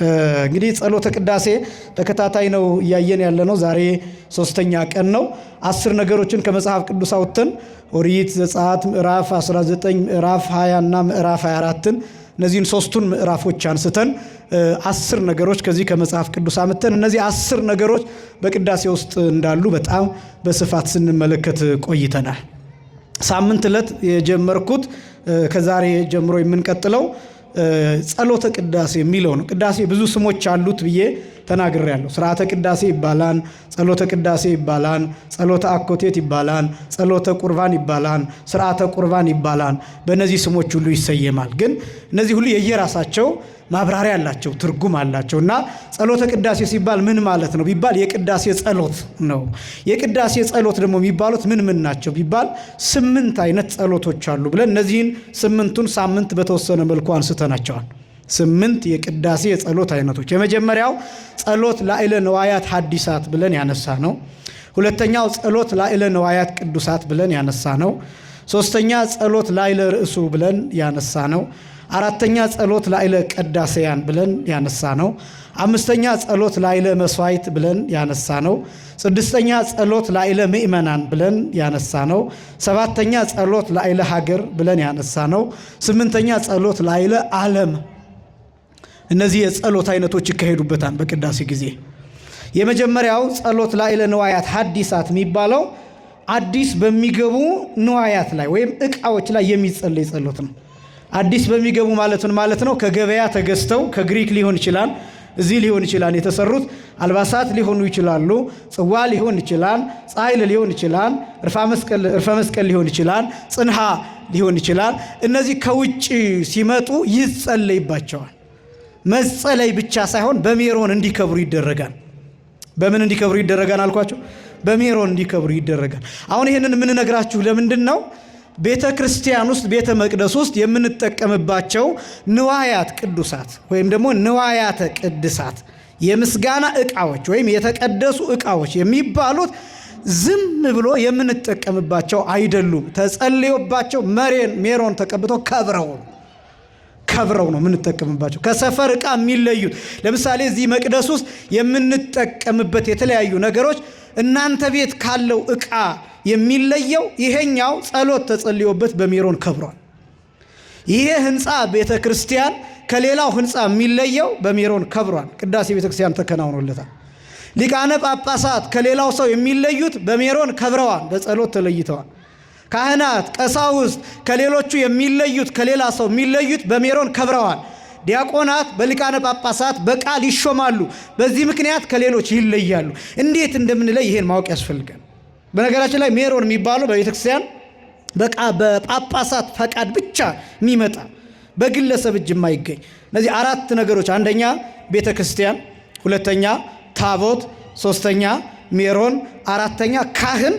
እንግዲህ ጸሎተ ቅዳሴ ተከታታይ ነው እያየን ያለ ነው። ዛሬ ሶስተኛ ቀን ነው። 10 ነገሮችን ከመጽሐፍ ቅዱስ አውጥተን ኦሪት ዘጸአት ምዕራፍ 19፣ ምዕራፍ 20 እና ምዕራፍ 24ን፣ እነዚህን ሶስቱን ምዕራፎች አንስተን 10 ነገሮች ከዚህ ከመጽሐፍ ቅዱስ አምጥተን እነዚህ 10 ነገሮች በቅዳሴ ውስጥ እንዳሉ በጣም በስፋት ስንመለከት ቆይተናል። ሳምንት ዕለት የጀመርኩት፣ ከዛሬ ጀምሮ የምንቀጥለው ጸሎተ ቅዳሴ የሚለው ነው። ቅዳሴ ብዙ ስሞች አሉት ብዬ ተናግሬያለሁ። ስርዓተ ቅዳሴ ይባላል፣ ጸሎተ ቅዳሴ ይባላል፣ ጸሎተ አኮቴት ይባላል፣ ጸሎተ ቁርባን ይባላል፣ ስርዓተ ቁርባን ይባላል። በእነዚህ ስሞች ሁሉ ይሰየማል። ግን እነዚህ ሁሉ የየራሳቸው ማብራሪያ አላቸው፣ ትርጉም አላቸው። እና ጸሎተ ቅዳሴ ሲባል ምን ማለት ነው ቢባል የቅዳሴ ጸሎት ነው። የቅዳሴ ጸሎት ደግሞ የሚባሉት ምን ምን ናቸው ቢባል 8 አይነት ጸሎቶች አሉ ብለን እነዚህን 8ቱን ሳምንት በተወሰነ መልኩ አንስተናቸዋል። 8 የቅዳሴ የጸሎት አይነቶች። የመጀመሪያው ጸሎት ላዕለ ንዋያት ሐዲሳት ብለን ያነሳ ነው። ሁለተኛው ጸሎት ላዕለ ንዋያት ቅዱሳት ብለን ያነሳ ነው። ሶስተኛ ጸሎት ላዕለ ርእሱ ብለን ያነሳ ነው። አራተኛ ጸሎት ላዕለ ቀዳሴያን ብለን ያነሳ ነው። አምስተኛ ጸሎት ላዕለ መስዋዕት ብለን ያነሳ ነው። ስድስተኛ ጸሎት ላዕለ ምእመናን ብለን ያነሳ ነው። ሰባተኛ ጸሎት ላዕለ ሀገር ብለን ያነሳ ነው። ስምንተኛ ጸሎት ላዕለ ዓለም። እነዚህ የጸሎት አይነቶች ይካሄዱበታል በቅዳሴ ጊዜ። የመጀመሪያው ጸሎት ላዕለ ንዋያት ሐዲሳት የሚባለው አዲስ በሚገቡ ንዋያት ላይ ወይም እቃዎች ላይ የሚጸለይ ጸሎት ነው። አዲስ በሚገቡ ማለት ምን ማለት ነው? ከገበያ ተገዝተው፣ ከግሪክ ሊሆን ይችላል፣ እዚህ ሊሆን ይችላል፣ የተሰሩት አልባሳት ሊሆኑ ይችላሉ፣ ጽዋ ሊሆን ይችላል፣ ጻይል ሊሆን ይችላል፣ እርፈ መስቀል ሊሆን ይችላል፣ ጽንሃ ሊሆን ይችላል። እነዚህ ከውጭ ሲመጡ ይጸለይባቸዋል። መጸለይ ብቻ ሳይሆን በሜሮን እንዲከብሩ ይደረጋል። በምን እንዲከብሩ ይደረጋል አልኳቸው? በሜሮን እንዲከብሩ ይደረጋል። አሁን ይህንን የምንነግራችሁ ለምንድን ነው? ቤተ ክርስቲያን ውስጥ፣ ቤተ መቅደስ ውስጥ የምንጠቀምባቸው ንዋያት ቅዱሳት ወይም ደግሞ ንዋያተ ቅድሳት፣ የምስጋና ዕቃዎች ወይም የተቀደሱ ዕቃዎች የሚባሉት ዝም ብሎ የምንጠቀምባቸው አይደሉም። ተጸልዮባቸው ሜሮን ተቀብተው ከብረው ነው የምንጠቀምባቸው። ከሰፈር ዕቃ የሚለዩት፣ ለምሳሌ እዚህ መቅደስ ውስጥ የምንጠቀምበት የተለያዩ ነገሮች እናንተ ቤት ካለው ዕቃ የሚለየው ይሄኛው ጸሎት ተጸልዮበት በሜሮን ከብሯል። ይሄ ህንፃ ቤተ ክርስቲያን ከሌላው ህንፃ የሚለየው በሜሮን ከብሯል። ቅዳሴ ቤተ ክርስቲያን ተከናውኖለታል። ሊቃነ ጳጳሳት ከሌላው ሰው የሚለዩት በሜሮን ከብረዋል፣ በጸሎት ተለይተዋል። ካህናት፣ ቀሳውስት ከሌሎቹ የሚለዩት፣ ከሌላ ሰው የሚለዩት በሜሮን ከብረዋል። ዲያቆናት በሊቃነ ጳጳሳት በቃል ይሾማሉ። በዚህ ምክንያት ከሌሎች ይለያሉ። እንዴት እንደምንለይ ይሄን ማወቅ ያስፈልጋል። በነገራችን ላይ ሜሮን የሚባለው በቤተክርስቲያን በቃ በጳጳሳት ፈቃድ ብቻ የሚመጣ፣ በግለሰብ እጅ የማይገኝ። እነዚህ አራት ነገሮች፣ አንደኛ ቤተ ክርስቲያን፣ ሁለተኛ ታቦት፣ ሶስተኛ ሜሮን፣ አራተኛ ካህን፣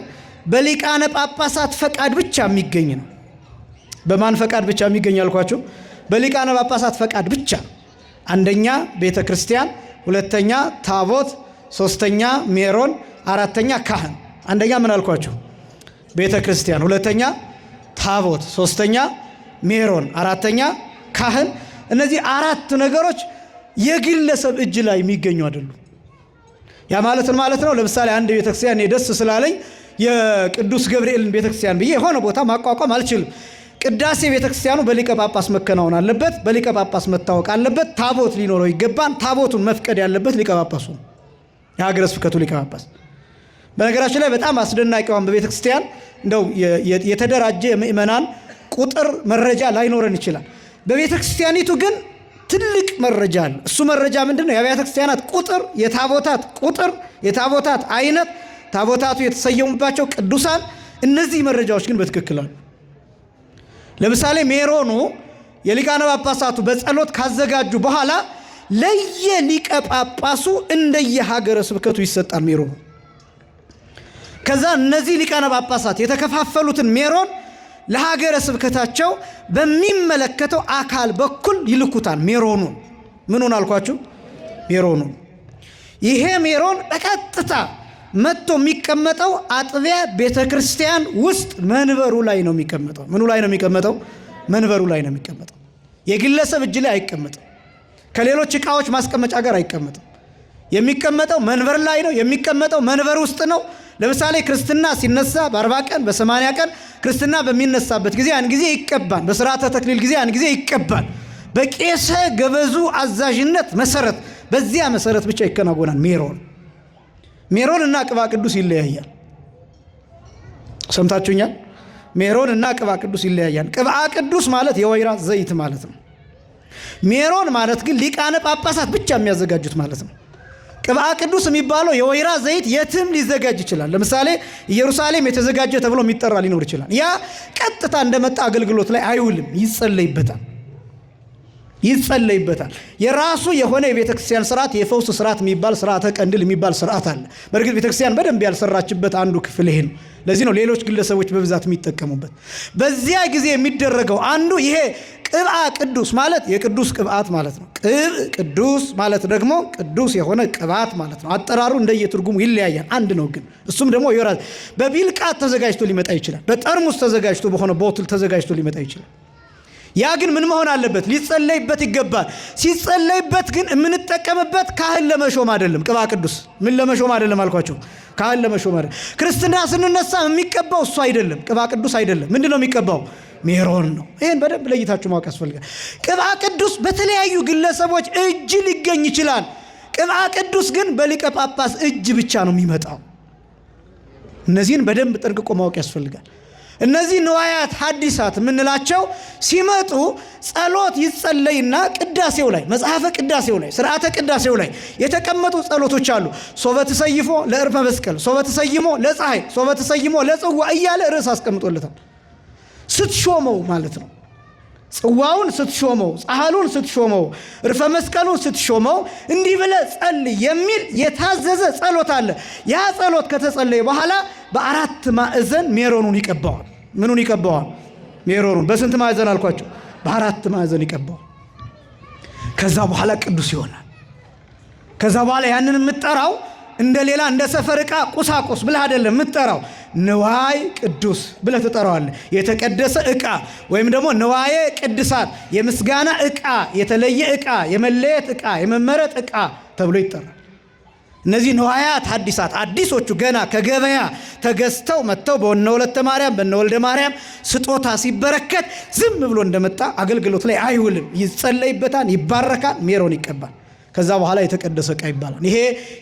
በሊቃነ ጳጳሳት ፈቃድ ብቻ የሚገኝ ነው። በማን ፈቃድ ብቻ የሚገኝ አልኳችሁ? በሊቃነ ጳጳሳት ፈቃድ ብቻ። አንደኛ ቤተ ክርስቲያን፣ ሁለተኛ ታቦት፣ ሶስተኛ ሜሮን፣ አራተኛ ካህን። አንደኛ ምን አልኳችሁ? ቤተ ክርስቲያን፣ ሁለተኛ ታቦት፣ ሶስተኛ ሜሮን፣ አራተኛ ካህን። እነዚህ አራት ነገሮች የግለሰብ እጅ ላይ የሚገኙ አይደሉም። ያ ማለት ምን ማለት ነው? ለምሳሌ አንድ ቤተክርስቲያን እኔ ደስ ስላለኝ የቅዱስ ገብርኤልን ቤተክርስቲያን ብዬ የሆነ ቦታ ማቋቋም አልችልም። ቅዳሴ ቤተክርስቲያኑ በሊቀ ጳጳስ መከናወን አለበት። በሊቀ ጳጳስ መታወቅ አለበት። ታቦት ሊኖረው ይገባል። ታቦቱን መፍቀድ ያለበት ሊቀ ጳጳሱ ነው፣ የሀገረ ስብከቱ ሊቀ ጳጳስ። በነገራችን ላይ በጣም አስደናቂዋን በቤተ ክርስቲያን እንደው የተደራጀ የምእመናን ቁጥር መረጃ ላይኖረን ይችላል። በቤተ ክርስቲያኒቱ ግን ትልቅ መረጃ አለ። እሱ መረጃ ምንድን ነው? የአብያተ ክርስቲያናት ቁጥር፣ የታቦታት ቁጥር፣ የታቦታት አይነት፣ ታቦታቱ የተሰየሙባቸው ቅዱሳን፣ እነዚህ መረጃዎች ግን በትክክል አሉ። ለምሳሌ ሜሮኑ የሊቃነ ጳጳሳቱ በጸሎት ካዘጋጁ በኋላ ለየሊቀ ጳጳሱ እንደየሀገረ ስብከቱ ይሰጣል ሜሮኑ። ከዛ እነዚህ ሊቃነ ጳጳሳት የተከፋፈሉትን ሜሮን ለሀገረ ስብከታቸው በሚመለከተው አካል በኩል ይልኩታል። ሜሮኑን፣ ምኑን አልኳችሁ? ሜሮኑን። ይሄ ሜሮን በቀጥታ መጥቶ የሚቀመጠው አጥቢያ ቤተ ክርስቲያን ውስጥ መንበሩ ላይ ነው የሚቀመጠው። ምኑ ላይ ነው የሚቀመጠው? መንበሩ ላይ ነው የሚቀመጠው። የግለሰብ እጅ ላይ አይቀመጥም። ከሌሎች ዕቃዎች ማስቀመጫ ጋር አይቀመጥም። የሚቀመጠው መንበር ላይ ነው። የሚቀመጠው መንበር ውስጥ ነው። ለምሳሌ ክርስትና ሲነሳ በ40 ቀን በ80 ቀን ክርስትና በሚነሳበት ጊዜ ያን ጊዜ ይቀባል። በስርዓተ ተክሊል ጊዜ ያን ጊዜ ይቀባል። በቄሰ ገበዙ አዛዥነት መሰረት በዚያ መሰረት ብቻ ይከናወናል። ሜሮን ሜሮን እና ቅባ ቅዱስ ይለያያል። ሰምታችሁኛል? ሜሮን እና ቅባ ቅዱስ ይለያያል። ቅባ ቅዱስ ማለት የወይራ ዘይት ማለት ነው። ሜሮን ማለት ግን ሊቃነ ጳጳሳት ብቻ የሚያዘጋጁት ማለት ነው። ቅብአ ቅዱስ የሚባለው የወይራ ዘይት የትም ሊዘጋጅ ይችላል። ለምሳሌ ኢየሩሳሌም የተዘጋጀ ተብሎ የሚጠራ ሊኖር ይችላል። ያ ቀጥታ እንደመጣ አገልግሎት ላይ አይውልም፣ ይጸለይበታል ይጸለይበታል። የራሱ የሆነ የቤተ ክርስቲያን ስርዓት፣ የፈውስ ስርዓት የሚባል ስርዓተ ቀንድል የሚባል ስርዓት አለ። በእርግጥ ቤተ ክርስቲያን በደንብ ያልሰራችበት አንዱ ክፍል ይሄ ነው። ለዚህ ነው ሌሎች ግለሰቦች በብዛት የሚጠቀሙበት። በዚያ ጊዜ የሚደረገው አንዱ ይሄ ቅብአ ቅዱስ ማለት የቅዱስ ቅብአት ማለት ነው። ቅብ ቅዱስ ማለት ደግሞ ቅዱስ የሆነ ቅባት ማለት ነው። አጠራሩ እንደየትርጉሙ ይለያያል። አንድ ነው ግን እሱም ደግሞ የወይራ በቢልቃት ተዘጋጅቶ ሊመጣ ይችላል። በጠርሙስ ተዘጋጅቶ በሆነ bottle ተዘጋጅቶ ሊመጣ ይችላል። ያ ግን ምን መሆን አለበት? ሊጸለይበት ይገባል። ሲጸለይበት ግን የምንጠቀምበት ካህን ለመሾም አይደለም። ቅባ ቅዱስ ምን ለመሾም አይደለም አልኳቸው፣ ካህን ለመሾም አይደለም። ክርስትና ስንነሳ የሚቀባው እሱ አይደለም፣ ቅባ ቅዱስ አይደለም። ምንድን ነው የሚቀባው? ሜሮን ነው። ይህን በደንብ ለይታችሁ ማወቅ ያስፈልጋል። ቅባ ቅዱስ በተለያዩ ግለሰቦች እጅ ሊገኝ ይችላል። ቅባ ቅዱስ ግን በሊቀ ጳጳስ እጅ ብቻ ነው የሚመጣው። እነዚህን በደንብ ጠንቅቆ ማወቅ ያስፈልጋል። እነዚህ ንዋያት ሐዲሳት የምንላቸው ሲመጡ ጸሎት ይጸለይና ቅዳሴው ላይ መጽሐፈ ቅዳሴው ላይ ስርዓተ ቅዳሴው ላይ የተቀመጡ ጸሎቶች አሉ። ሶበ ትሰይፎ ለዕርፈ መስቀል፣ ሶበ ትሰይሞ ለፀሐይ፣ ሶበ ትሰይሞ ለጽዋ እያለ ርዕስ አስቀምጦለታል። ስትሾመው ማለት ነው። ጽዋውን ስትሾመው፣ ጻሕሉን ስትሾመው፣ እርፈ መስቀሉን ስትሾመው እንዲህ ብለህ ጸልይ የሚል የታዘዘ ጸሎት አለ። ያ ጸሎት ከተጸለየ በኋላ በአራት ማዕዘን ሜሮኑን ይቀባዋል። ምኑን ይቀባዋል? ሜሮኑን። በስንት ማዕዘን አልኳቸው? በአራት ማዕዘን ይቀባዋል። ከዛ በኋላ ቅዱስ ይሆናል። ከዛ በኋላ ያንን የምትጠራው እንደ ሌላ እንደ ሰፈር ዕቃ ቁሳቁስ ብለህ አይደለም የምትጠራው፣ ንዋይ ቅዱስ ብለህ ትጠራዋለህ። የተቀደሰ ዕቃ ወይም ደግሞ ንዋየ ቅድሳት፣ የምስጋና ዕቃ፣ የተለየ ዕቃ፣ የመለየት ዕቃ፣ የመመረጥ ዕቃ ተብሎ ይጠራል። እነዚህ ንዋያት ሐዲሳት አዲሶቹ ገና ከገበያ ተገዝተው መጥተው በእነ ወለተ ማርያም በእነ ወልደ ማርያም ስጦታ ሲበረከት ዝም ብሎ እንደመጣ አገልግሎት ላይ አይውልም። ይጸለይበታል፣ ይባረካል፣ ሜሮን ይቀባል። ከዛ በኋላ የተቀደሰ ዕቃ ይባላል። ይሄ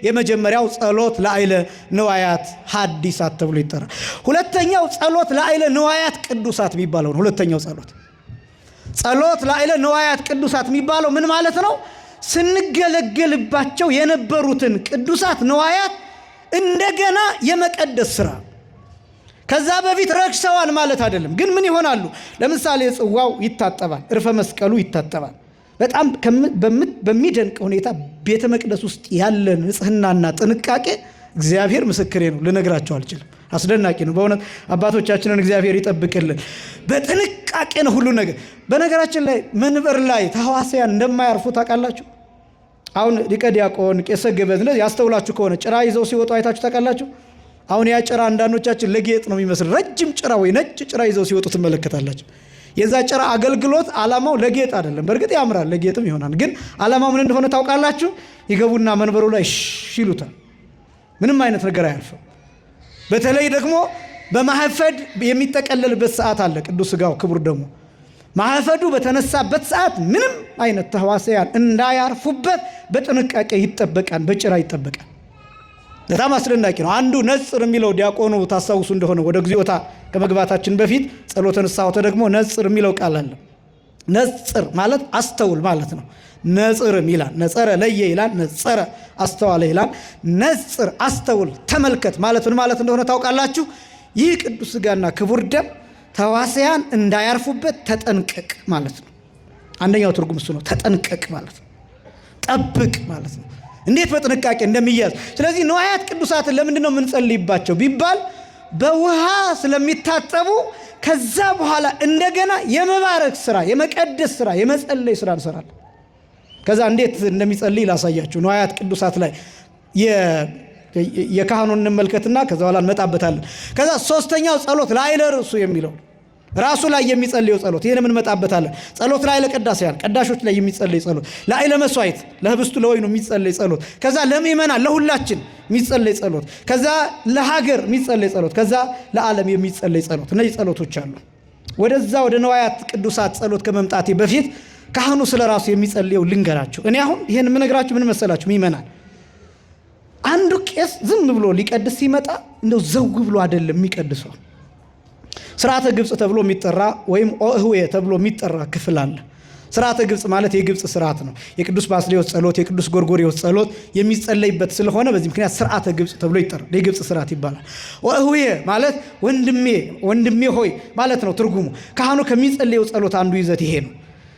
የመጀመሪያው ጸሎት ላዕለ ንዋያት ሐዲሳት ተብሎ ይጠራል። ሁለተኛው ጸሎት ላዕለ ንዋያት ቅዱሳት የሚባለው ነው። ሁለተኛው ጸሎት ላዕለ ንዋያት ቅዱሳት የሚባለው ምን ማለት ነው? ስንገለገልባቸው የነበሩትን ቅዱሳት ንዋያት እንደገና የመቀደስ ስራ። ከዛ በፊት ረክሰዋል ማለት አይደለም፣ ግን ምን ይሆናሉ? ለምሳሌ ጽዋው ይታጠባል፣ እርፈ መስቀሉ ይታጠባል። በጣም በሚደንቅ ሁኔታ ቤተ መቅደስ ውስጥ ያለ ንጽህናና ጥንቃቄ እግዚአብሔር ምስክሬ ነው፣ ልነግራቸው አልችልም። አስደናቂ ነው በእውነት አባቶቻችንን እግዚአብሔር ይጠብቅልን። በጥንቃቄ ነው ሁሉ ነገር። በነገራችን ላይ መንበር ላይ ተሐዋስያን እንደማያርፉ ታውቃላችሁ። አሁን ሊቀ ዲያቆን፣ ቄሰ ገበዝ እንደዚህ ያስተውላችሁ ከሆነ ጭራ ይዘው ሲወጡ አይታችሁ ታውቃላችሁ። አሁን ያ ጭራ አንዳንዶቻችን ለጌጥ ነው የሚመስል ረጅም ጭራ ወይ ነጭ ጭራ ይዘው ሲወጡ ትመለከታላችሁ። የዛ ጭራ አገልግሎት ዓላማው ለጌጥ አይደለም። በእርግጥ ያምራል፣ ለጌጥም ይሆናል። ግን ዓላማው ምን እንደሆነ ታውቃላችሁ? ይገቡና መንበሩ ላይ ሽ ይሉታል። ምንም አይነት ነገር አያልፍም። በተለይ ደግሞ በማህፈድ የሚጠቀለልበት ሰዓት አለ። ቅዱስ ሥጋው ክቡር ደግሞ ማህፈዱ በተነሳበት ሰዓት ምንም አይነት ተህዋስያን እንዳያርፉበት በጥንቃቄ ይጠበቃል፣ በጭራ ይጠበቃል። በጣም አስደናቂ ነው። አንዱ ነጽር የሚለው ዲያቆኑ ታስታውሱ እንደሆነ ወደ እግዚኦታ ከመግባታችን በፊት ጸሎተ ንስሐው ደግሞ ነጽር የሚለው ቃል አለ። ነጽር ማለት አስተውል ማለት ነው። ነጽርም ይላል። ነጸረ ለየ ይላል። ነጸረ አስተዋለ ይላል። ነጽር አስተውል፣ ተመልከት ማለት ምን ማለት እንደሆነ ታውቃላችሁ? ይህ ቅዱስ ሥጋና ክቡር ደም ተዋስያን እንዳያርፉበት ተጠንቀቅ ማለት ነው። አንደኛው ትርጉም እሱ ነው። ተጠንቀቅ ማለት ነው። ጠብቅ ማለት ነው። እንዴት በጥንቃቄ እንደሚያዝ። ስለዚህ ንዋያት ቅዱሳትን ለምንድን ነው የምንጸልይባቸው ቢባል በውሃ ስለሚታጠቡ ከዛ በኋላ እንደገና የመባረክ ስራ፣ የመቀደስ ስራ፣ የመጸለይ ስራ እንሰራለን። ከዛ እንዴት እንደሚጸልይ ላሳያችሁ። ንዋያት ቅዱሳት ላይ የካህኑን እንመልከትና ከዛ በኋላ እንመጣበታለን። ከዛ ሶስተኛው ጸሎት ላዕለ ርእሱ የሚለው ራሱ ላይ የሚጸልየው ጸሎት ይህን እንመጣበታለን። ጸሎት ላይ ለቀዳሲያን ቀዳሾች ላይ የሚጸለይ ጸሎት፣ ላይ ለመስዋዕት ለህብስቱ ለወይኑ የሚጸለይ ጸሎት፣ ከዛ ለምእመናን ለሁላችን የሚጸለይ ጸሎት፣ ከዛ ለሀገር የሚጸለይ ጸሎት፣ ከዛ ለዓለም የሚጸለይ ጸሎት። እነዚህ ጸሎቶች አሉ። ወደዛ ወደ ነዋያት ቅዱሳት ጸሎት ከመምጣቴ በፊት ካህኑ ስለ ራሱ የሚጸልየው ልንገራችሁ። እኔ አሁን ይህን የምነግራችሁ ምን መሰላችሁ ምእመናን፣ አንዱ ቄስ ዝም ብሎ ሊቀድስ ሲመጣ እንደው ዘው ብሎ አይደለም የሚቀድሰው። ስርዓተ ግብፅ ተብሎ የሚጠራ ወይም ኦህዌ ተብሎ የሚጠራ ክፍል አለ። ስርዓተ ግብፅ ማለት የግብፅ ስርዓት ነው። የቅዱስ ባስልዮስ ጸሎት፣ የቅዱስ ጎርጎርዮስ ጸሎት የሚጸለይበት ስለሆነ በዚህ ምክንያት ስርዓተ ግብፅ ተብሎ ይጠራል። የግብፅ ስርዓት ይባላል። ኦህዌ ማለት ወንድሜ ወንድሜ ሆይ ማለት ነው ትርጉሙ። ካህኑ ከሚጸልየው ጸሎት አንዱ ይዘት ይሄ ነው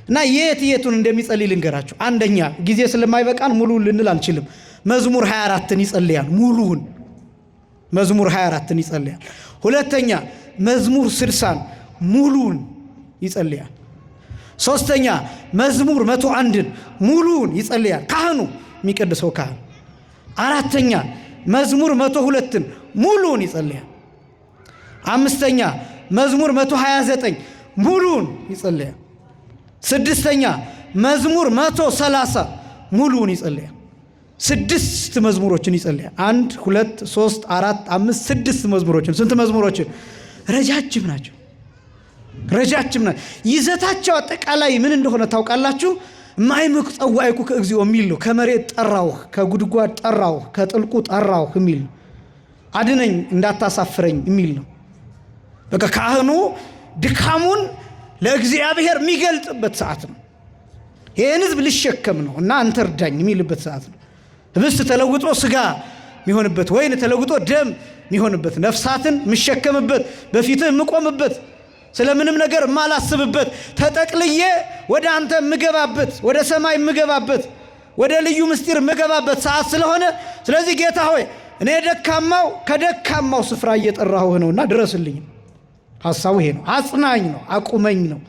እና የት የቱን እንደሚጸልይ ልንገራችሁ። አንደኛ ጊዜ ስለማይበቃን ሙሉ ልንል አንችልም። መዝሙር 24ን ይጸልያል ሙሉውን መዝሙር 24ን ይጸልያል። ሁለተኛ መዝሙር 60ን ሙሉን ይጸልያል። ሶስተኛ መዝሙር 101ን ሙሉን ይጸልያል ካህኑ የሚቀድሰው ካህን። አራተኛ መዝሙር 102ን ሙሉን ይጸልያል። አምስተኛ መዝሙር 129 ሙሉን ይጸልያል። ስድስተኛ መዝሙር 130 ሙሉን ይጸልያል። ስድስት መዝሙሮችን ይጸልያል። 1 2 3 4 5 6 መዝሙሮችን። ስንት መዝሙሮችን? ረጃጅም ናቸው። ረጃጅም ናቸው። ይዘታቸው አጠቃላይ ምን እንደሆነ ታውቃላችሁ? ማይምክ ጸዋይኩ ከእግዚኦ የሚል ነው። ከመሬት ጠራውህ፣ ከጉድጓድ ጠራውህ፣ ከጥልቁ ጠራውህ የሚል ነው። አድነኝ እንዳታሳፍረኝ የሚል ነው። በቃ ካህኑ ድካሙን ለእግዚአብሔር የሚገልጥበት ሰዓት ነው። ይህን ሕዝብ ልሸከም ነው እና አንተ እርዳኝ የሚልበት ሰዓት ነው። ህብስት ተለውጦ ስጋ የሚሆንበት፣ ወይን ተለውጦ ደም የሚሆንበት፣ ነፍሳትን የምሸከምበት፣ በፊትህ የምቆምበት፣ ስለምንም ነገር የማላስብበት፣ ተጠቅልዬ ወደ አንተ የምገባበት፣ ወደ ሰማይ የምገባበት፣ ወደ ልዩ ምስጢር የምገባበት ሰዓት ስለሆነ፣ ስለዚህ ጌታ ሆይ እኔ ደካማው ከደካማው ስፍራ እየጠራሁህ ነውና ድረስልኝ። ሐሳቡ ይሄ ነው። አጽናኝ ነው፣ አቁመኝ ነው።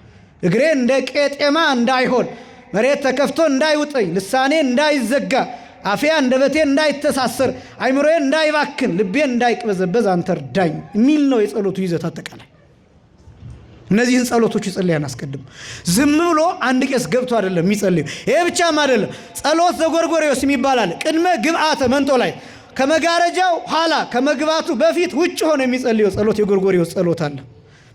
እግሬ እንደ ቄጤማ እንዳይሆን፣ መሬት ተከፍቶ እንዳይውጠኝ፣ ልሳኔ እንዳይዘጋ፣ አፌ አንደበቴ እንዳይተሳሰር፣ አይምሮዬ እንዳይባክን፣ ልቤ እንዳይቅበዘበዝ አንተ እርዳኝ የሚል ነው የጸሎቱ ይዘት አጠቃላይ። እነዚህን ጸሎቶች ይጸልያን አስቀድሞ። ዝም ብሎ አንድ ቄስ ገብቶ አይደለም የሚጸልዩ። ይሄ ብቻም አይደለም። ጸሎት ዘጎርጎርዮስ የሚባል አለ። ቅድመ ግብአተ መንጦ ላይ ከመጋረጃው ኋላ ከመግባቱ በፊት ውጭ ሆኖ የሚጸልየው ጸሎት የጎርጎርዮስ ጸሎት አለ።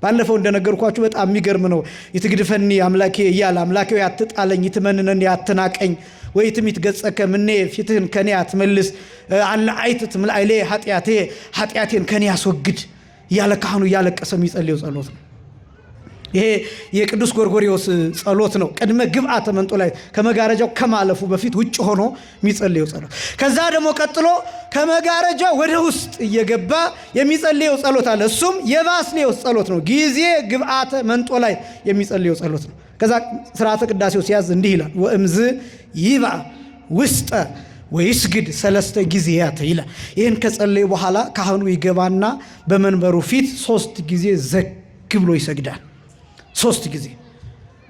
ባለፈው እንደነገርኳችሁ በጣም የሚገርም ነው። ይትግድፈኒ አምላኬ እያለ አምላኬ አትጣለኝ፣ ይትመንነኒ አትናቀኝ፣ ወይ ትሚት ገጸከ ምኔ ፊትህን ከኔ አትመልስ፣ አለ አይትት ምላይሌ ኃጢአቴ ኃጢአቴን ከኔ አስወግድ እያለ ካህኑ እያለቀሰ የሚጸልየው ጸሎት ነው። ይሄ የቅዱስ ጎርጎርዮስ ጸሎት ነው። ቅድመ ግብአተ መንጦ ላይ ከመጋረጃው ከማለፉ በፊት ውጭ ሆኖ የሚጸልየው ጸሎት። ከዛ ደግሞ ቀጥሎ ከመጋረጃው ወደ ውስጥ እየገባ የሚጸልየው ጸሎት አለ። እሱም የባስልዮስ ጸሎት ነው። ጊዜ ግብአተ መንጦ ላይ የሚጸልየው ጸሎት ነው። ከዛ ስርዓተ ቅዳሴው ሲያዝ እንዲህ ይላል፣ ወእምዝ ይባ ውስጠ ወይስግድ ሰለስተ ጊዜያተ ይላል። ይህን ከጸለዩ በኋላ ካህኑ ይገባና በመንበሩ ፊት 3 ጊዜ ዘግ ብሎ ይሰግዳል። 3 ጊዜ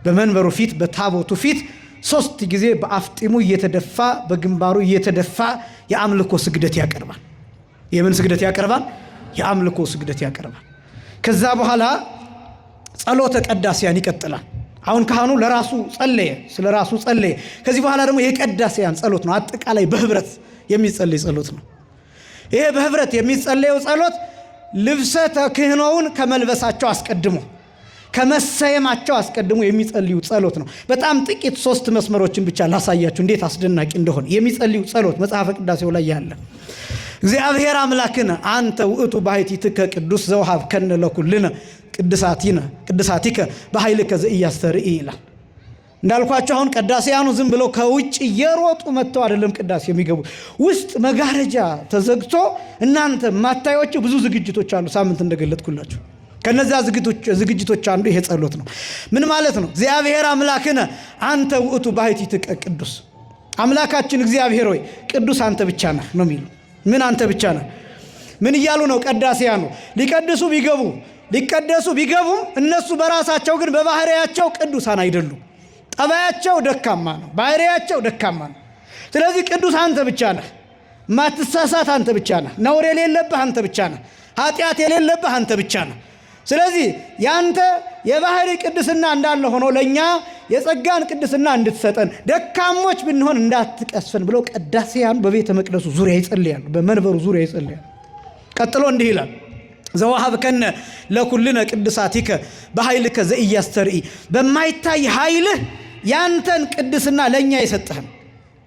በመንበሩ ፊት በታቦቱ ፊት 3 ጊዜ በአፍጢሙ እየተደፋ በግንባሩ እየተደፋ የአምልኮ ስግደት ያቀርባል። የምን ስግደት ያቀርባል? የአምልኮ ስግደት ያቀርባል። ከዛ በኋላ ጸሎተ ቀዳሲያን ይቀጥላል። አሁን ካህኑ ለራሱ ጸለየ፣ ስለ ራሱ ጸለየ። ከዚህ በኋላ ደግሞ የቀዳሲያን ጸሎት ነው። አጠቃላይ በህብረት የሚጸለይ ጸሎት ነው። ይሄ በህብረት የሚጸለየው ጸሎት ልብሰ ተክህኖውን ከመልበሳቸው አስቀድሞ ከመሰየማቸው አስቀድሞ የሚጸልዩ ጸሎት ነው። በጣም ጥቂት 3 መስመሮችን ብቻ ላሳያችሁ እንዴት አስደናቂ እንደሆነ የሚጸልዩ ጸሎት መጽሐፈ ቅዳሴው ላይ ያለ። እግዚአብሔር አምላክነ አንተ ውእቱ ባሕቲትከ ቅዱስ ዘውሃብከነ ለኩልነ ቅድሳቲከ በኃይልከ ዘኢያስተርኢ ይላል። እንዳልኳቸው አሁን ቀዳሴያኑ ዝም ብለው ከውጭ እየሮጡ መጥተው አይደለም ቅዳሴ የሚገቡ። ውስጥ መጋረጃ ተዘግቶ እናንተ የማታዩዋቸው ብዙ ዝግጅቶች አሉ። ሳምንት እንደገለጥኩላችሁ ከነዛ ዝግጅቶች አንዱ ይሄ ጸሎት ነው። ምን ማለት ነው? እግዚአብሔር አምላክነ አንተ ውእቱ ባሕቲትከ ቅዱስ፣ አምላካችን እግዚአብሔር ሆይ ቅዱስ አንተ ብቻ ነህ ነው የሚለው። ምን አንተ ብቻ ነህ? ምን እያሉ ነው ቀዳሴያኑ? ሊቀድሱ ቢገቡ ሊቀደሱ ቢገቡም እነሱ በራሳቸው ግን በባህሪያቸው ቅዱሳን አይደሉም። ጠባያቸው ደካማ ነው፣ ባህሪያቸው ደካማ ነው። ስለዚህ ቅዱስ አንተ ብቻ ነህ፣ ማትሳሳት አንተ ብቻ ነህ፣ ነውር የሌለብህ አንተ ብቻ ነህ፣ ኃጢአት የሌለብህ አንተ ብቻ ነህ። ስለዚህ ያንተ የባህሪ ቅድስና እንዳለ ሆኖ ለእኛ የጸጋን ቅድስና እንድትሰጠን ደካሞች ብንሆን እንዳትቀስፈን ብለው ቀዳሴያን በቤተ መቅደሱ ዙሪያ ይጸልያሉ፣ በመንበሩ ዙሪያ ይጸልያሉ። ቀጥሎ እንዲህ ይላል፣ ዘወሀብከነ ለኩልነ ቅድሳቲከ በኃይልከ ዘኢያስተርኢ፣ በማይታይ ኃይልህ ያንተን ቅድስና ለእኛ የሰጠህን፣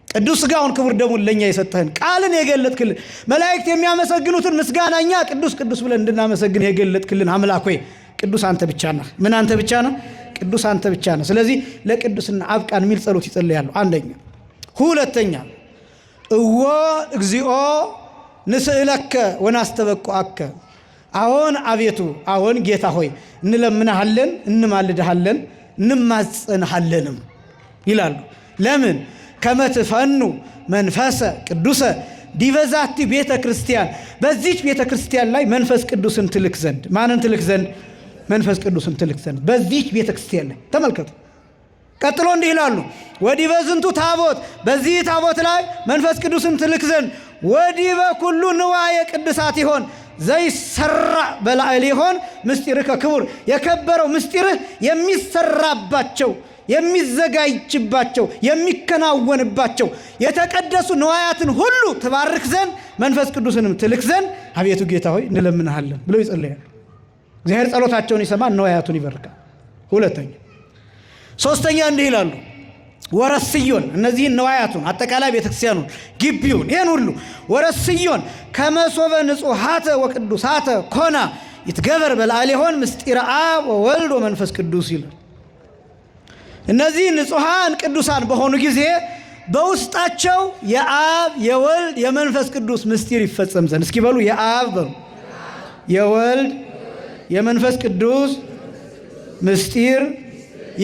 ቅዱስ ሥጋውን ክቡር ደሙን ለእኛ የሰጠህን፣ ቃልን የገለጥክልን፣ መላእክት የሚያመሰግኑትን ምስጋና እኛ ቅዱስ ቅዱስ ብለን እንድናመሰግን የገለጥክልን አምላክ ሆይ ቅዱስ አንተ ብቻ ነህ። ምን አንተ ብቻ ነህ? ቅዱስ አንተ ብቻ ነህ። ስለዚህ ለቅዱስና አብቃን የሚል ጸሎት ይጸልያሉ። አንደኛ። ሁለተኛ፣ እዎ እግዚኦ ንስእለከ ወናስተበቁአከ፣ አዎን አቤቱ፣ አዎን ጌታ ሆይ እንለምንሃለን፣ እንማልድሃለን፣ እንማጸንሃለንም ይላሉ። ለምን? ከመትፈኑ መንፈሰ ቅዱሰ ዲበዛቲ ቤተ ክርስቲያን፣ በዚች ቤተ ክርስቲያን ላይ መንፈስ ቅዱስን ትልክ ዘንድ። ማንን ትልክ ዘንድ? መንፈስ ቅዱስን ትልክ ዘንድ በዚች ቤተ ክርስቲያን ላይ። ተመልከቱ። ቀጥሎ እንዲህ ይላሉ፣ ወዲበ ዝንቱ ታቦት፣ በዚህ ታቦት ላይ መንፈስ ቅዱስን ትልክ ዘንድ፣ ወዲበ ኩሉ ንዋየ ቅድሳት ይሆን ዘይሰራ በላዕል ይሆን ምስጢርከ ክቡር፣ የከበረው ምስጢርህ የሚሰራባቸው፣ የሚዘጋጅባቸው፣ የሚከናወንባቸው የተቀደሱ ንዋያትን ሁሉ ትባርክ ዘንድ፣ መንፈስ ቅዱስንም ትልክ ዘንድ አቤቱ ጌታ ሆይ እንለምንሃለን ብለው ይጸልያሉ። እግዚአብሔር ጸሎታቸውን ይሰማል፣ ንዋያቱን ይባርካል። ሁለተኛ። ሶስተኛ እንዲህ ይላሉ፣ ወረስዮን፣ እነዚህን ንዋያቱን፣ አጠቃላይ ቤተክርስቲያኑን፣ ግቢውን፣ ይህን ሁሉ ወረስዮን ከመሶበ ንጹሃተ ወቅዱሳተ ኮና ይትገበር በላዕሌሆን ምስጢረ አብ ወወልድ ወመንፈስ ቅዱስ ይላል። እነዚህ ንጹሐን ቅዱሳን በሆኑ ጊዜ በውስጣቸው የአብ፣ የወልድ፣ የመንፈስ ቅዱስ ምስጢር ይፈጸም ዘንድ። እስኪ በሉ፣ የአብ በሉ፣ የወልድ፣ የመንፈስ ቅዱስ ምስጢር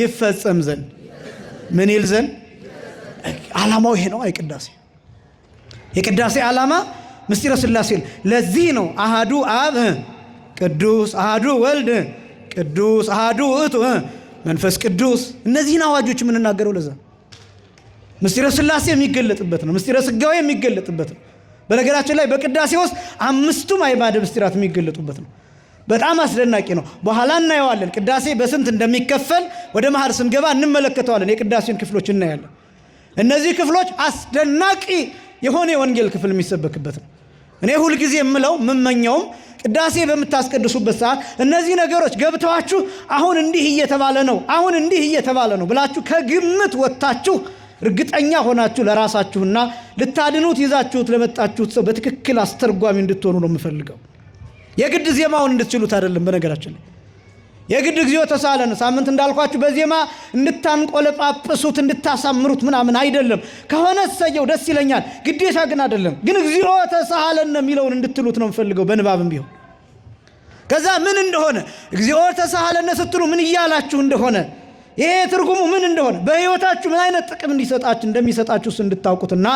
ይፈጸም ዘንድ። ምን ይል ዘንድ? ዓላማው ይሄ ነው። አይ ቅዳሴ፣ የቅዳሴ ዓላማ ምስጢረ ስላሴ። ለዚህ ነው አሃዱ አብ ቅዱስ፣ አሃዱ ወልድ ቅዱስ፣ አሃዱ ውእቱ መንፈስ ቅዱስ። እነዚህን አዋጆች የምንናገረው ለዛ፣ ምስጢረ ስላሴ የሚገለጥበት ነው። ምስጢረ ስጋዌ የሚገለጥበት ነው። በነገራችን ላይ በቅዳሴ ውስጥ አምስቱም አዕማደ ምስጢራት የሚገለጡበት ነው። በጣም አስደናቂ ነው። በኋላ እናየዋለን። ቅዳሴ በስንት እንደሚከፈል ወደ መሀል ስንገባ እንመለከተዋለን። የቅዳሴን ክፍሎች እናያለን። እነዚህ ክፍሎች አስደናቂ የሆነ የወንጌል ክፍል የሚሰበክበት ነው። እኔ ሁልጊዜ የምለው፣ የምመኘውም፣ ቅዳሴ በምታስቀድሱበት ሰዓት እነዚህ ነገሮች ገብተዋችሁ አሁን እንዲህ እየተባለ ነው፣ አሁን እንዲህ እየተባለ ነው ብላችሁ ከግምት ወጥታችሁ እርግጠኛ ሆናችሁ ለራሳችሁና ልታድኑት ይዛችሁት ለመጣችሁት ሰው በትክክል አስተርጓሚ እንድትሆኑ ነው የምፈልገው። የግድ ዜማውን እንድትችሉት አይደለም። በነገራችን ላይ የግድ እግዚኦ ተሳለን ሳምንት እንዳልኳችሁ በዜማ እንድታንቆለጳጵሱት፣ እንድታሳምሩት ምናምን አይደለም። ከሆነ እሰየው፣ ደስ ይለኛል። ግዴታ ግን አይደለም። ግን እግዚኦ ተሳሃለን የሚለውን እንድትሉት ነው የምፈልገው በንባብም ቢሆን። ከዛ ምን እንደሆነ፣ እግዚኦ ተሳሃለነ ስትሉ ምን እያላችሁ እንደሆነ፣ ይሄ ትርጉሙ ምን እንደሆነ፣ በሕይወታችሁ ምን አይነት ጥቅም እንዲሰጣችሁ እንደሚሰጣችሁ እሱ እንድታውቁትና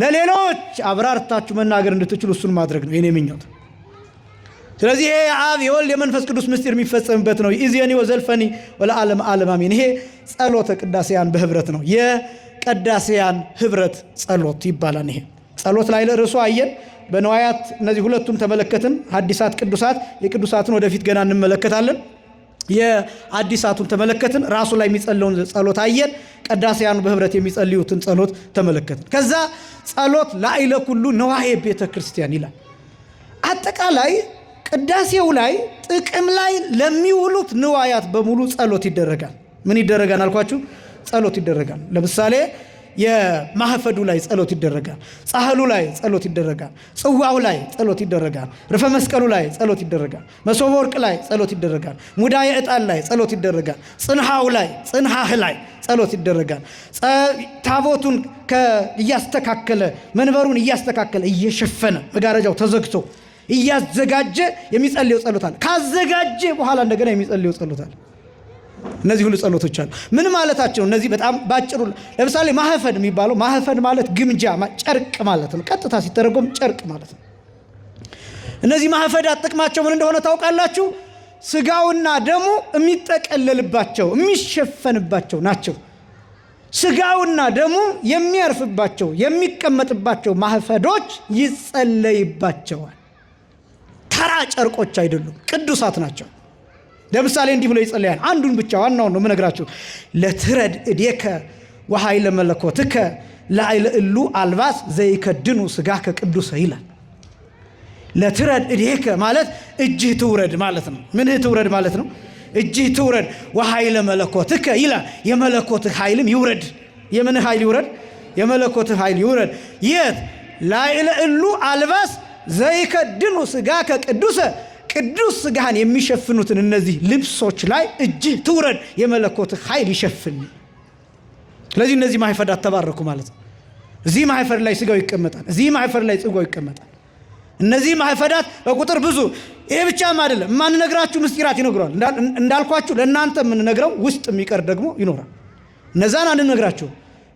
ለሌሎች አብራርታችሁ መናገር እንድትችሉ እሱን ማድረግ ነው የኔ ምኞት። ስለዚህ ይሄ የአብ፣ የወልድ፣ የመንፈስ ቅዱስ ምስጢር የሚፈጸምበት ነው። ይእዜኒ ወዘልፈኒ ወለዓለመ ዓለም አሜን። ይሄ ጸሎተ ቅዳሴያን በህብረት ነው። የቅዳሴያን ህብረት ጸሎት ይባላል። ይሄ ጸሎት ላይ ለርዕሱ አየን። በንዋያት እነዚህ ሁለቱም ተመለከትን። ሐዲሳት፣ ቅዱሳት፣ የቅዱሳትን ወደፊት ገና እንመለከታለን። የአዲሳቱን ተመለከትን። ራሱ ላይ የሚጸለውን ጸሎት አየን። ቀዳሴያኑ በህብረት የሚጸልዩትን ጸሎት ተመለከትን። ከዛ ጸሎት ላዕለ ኩሉ ነዋየ ቤተ ክርስቲያን ይላል። አጠቃላይ ቅዳሴው ላይ ጥቅም ላይ ለሚውሉት ንዋያት በሙሉ ጸሎት ይደረጋል። ምን ይደረጋል አልኳችሁ? ጸሎት ይደረጋል። ለምሳሌ የማህፈዱ ላይ ጸሎት ይደረጋል። ጻህሉ ላይ ጸሎት ይደረጋል። ጽዋው ላይ ጸሎት ይደረጋል። ርፈ መስቀሉ ላይ ጸሎት ይደረጋል። መሶበ ወርቅ ላይ ጸሎት ይደረጋል። ሙዳየ ዕጣን ላይ ጸሎት ይደረጋል። ጽንሃው ላይ፣ ጽንሃህ ላይ ጸሎት ይደረጋል። ታቦቱን እያስተካከለ፣ መንበሩን እያስተካከለ፣ እየሸፈነ፣ መጋረጃው ተዘግቶ እያዘጋጀ የሚጸልየው ጸሎት አለ። ካዘጋጀ በኋላ እንደገና የሚጸልየው ጸሎት አለ። እነዚህ ሁሉ ጸሎቶች አሉ። ምን ማለታቸው? እነዚህ በጣም ባጭሩ ለምሳሌ ማህፈድ የሚባለው፣ ማህፈድ ማለት ግምጃ፣ ጨርቅ ማለት ነው። ቀጥታ ሲተረጎም ጨርቅ ማለት ነው። እነዚህ ማህፈዳት ጥቅማቸው ምን እንደሆነ ታውቃላችሁ? ስጋውና ደሙ የሚጠቀለልባቸው፣ የሚሸፈንባቸው ናቸው። ስጋውና ደሙ የሚያርፍባቸው፣ የሚቀመጥባቸው ማህፈዶች ይጸለይባቸዋል። ተራ ጨርቆች አይደሉም፣ ቅዱሳት ናቸው። ለምሳሌ እንዲህ ብሎ ይጸልያል። አንዱን ብቻ ዋናውን ነው የምነግራችሁ። ለትረድ እዴከ ወኃይለ መለኮትከ ላዕለ እሉ አልባስ ዘይከድኑ ሥጋከ ቅዱሰ ይላል። ለትረድ እዴከ ማለት እጅህ ትውረድ ማለት ነው። ምንህ ትውረድ ማለት ነው? እጅህ ትውረድ። ወኃይለ መለኮትከ ይላል። የመለኮትህ ኃይልም ይውረድ። የምን ኃይል ይውረድ? የመለኮትህ ኃይል ይውረድ። የት? ላዕለ እሉ አልባስ ዘይከድኑ ሥጋከ ቅዱሰ፣ ቅዱስ ስጋህን የሚሸፍኑትን እነዚህ ልብሶች ላይ እጅህ ትውረድ፣ የመለኮትህ ኃይል ይሸፍን። ስለዚህ እነዚህ ማህፈዳት ተባረኩ ማለት ነው። እዚህ ማህፈድ ላይ ስጋው ይቀመጣል። እዚህ ማህፈድ ላይ ጽዋው ይቀመጣል። እነዚህ ማህፈዳት በቁጥር ብዙ። ይሄ ብቻም አይደለም፣ የማንነግራችሁ ምስጢራት ይነግሯል። እንዳልኳችሁ ለእናንተ የምንነግረው ውስጥ የሚቀር ደግሞ ይኖራል። እነዛን አንነግራችሁ።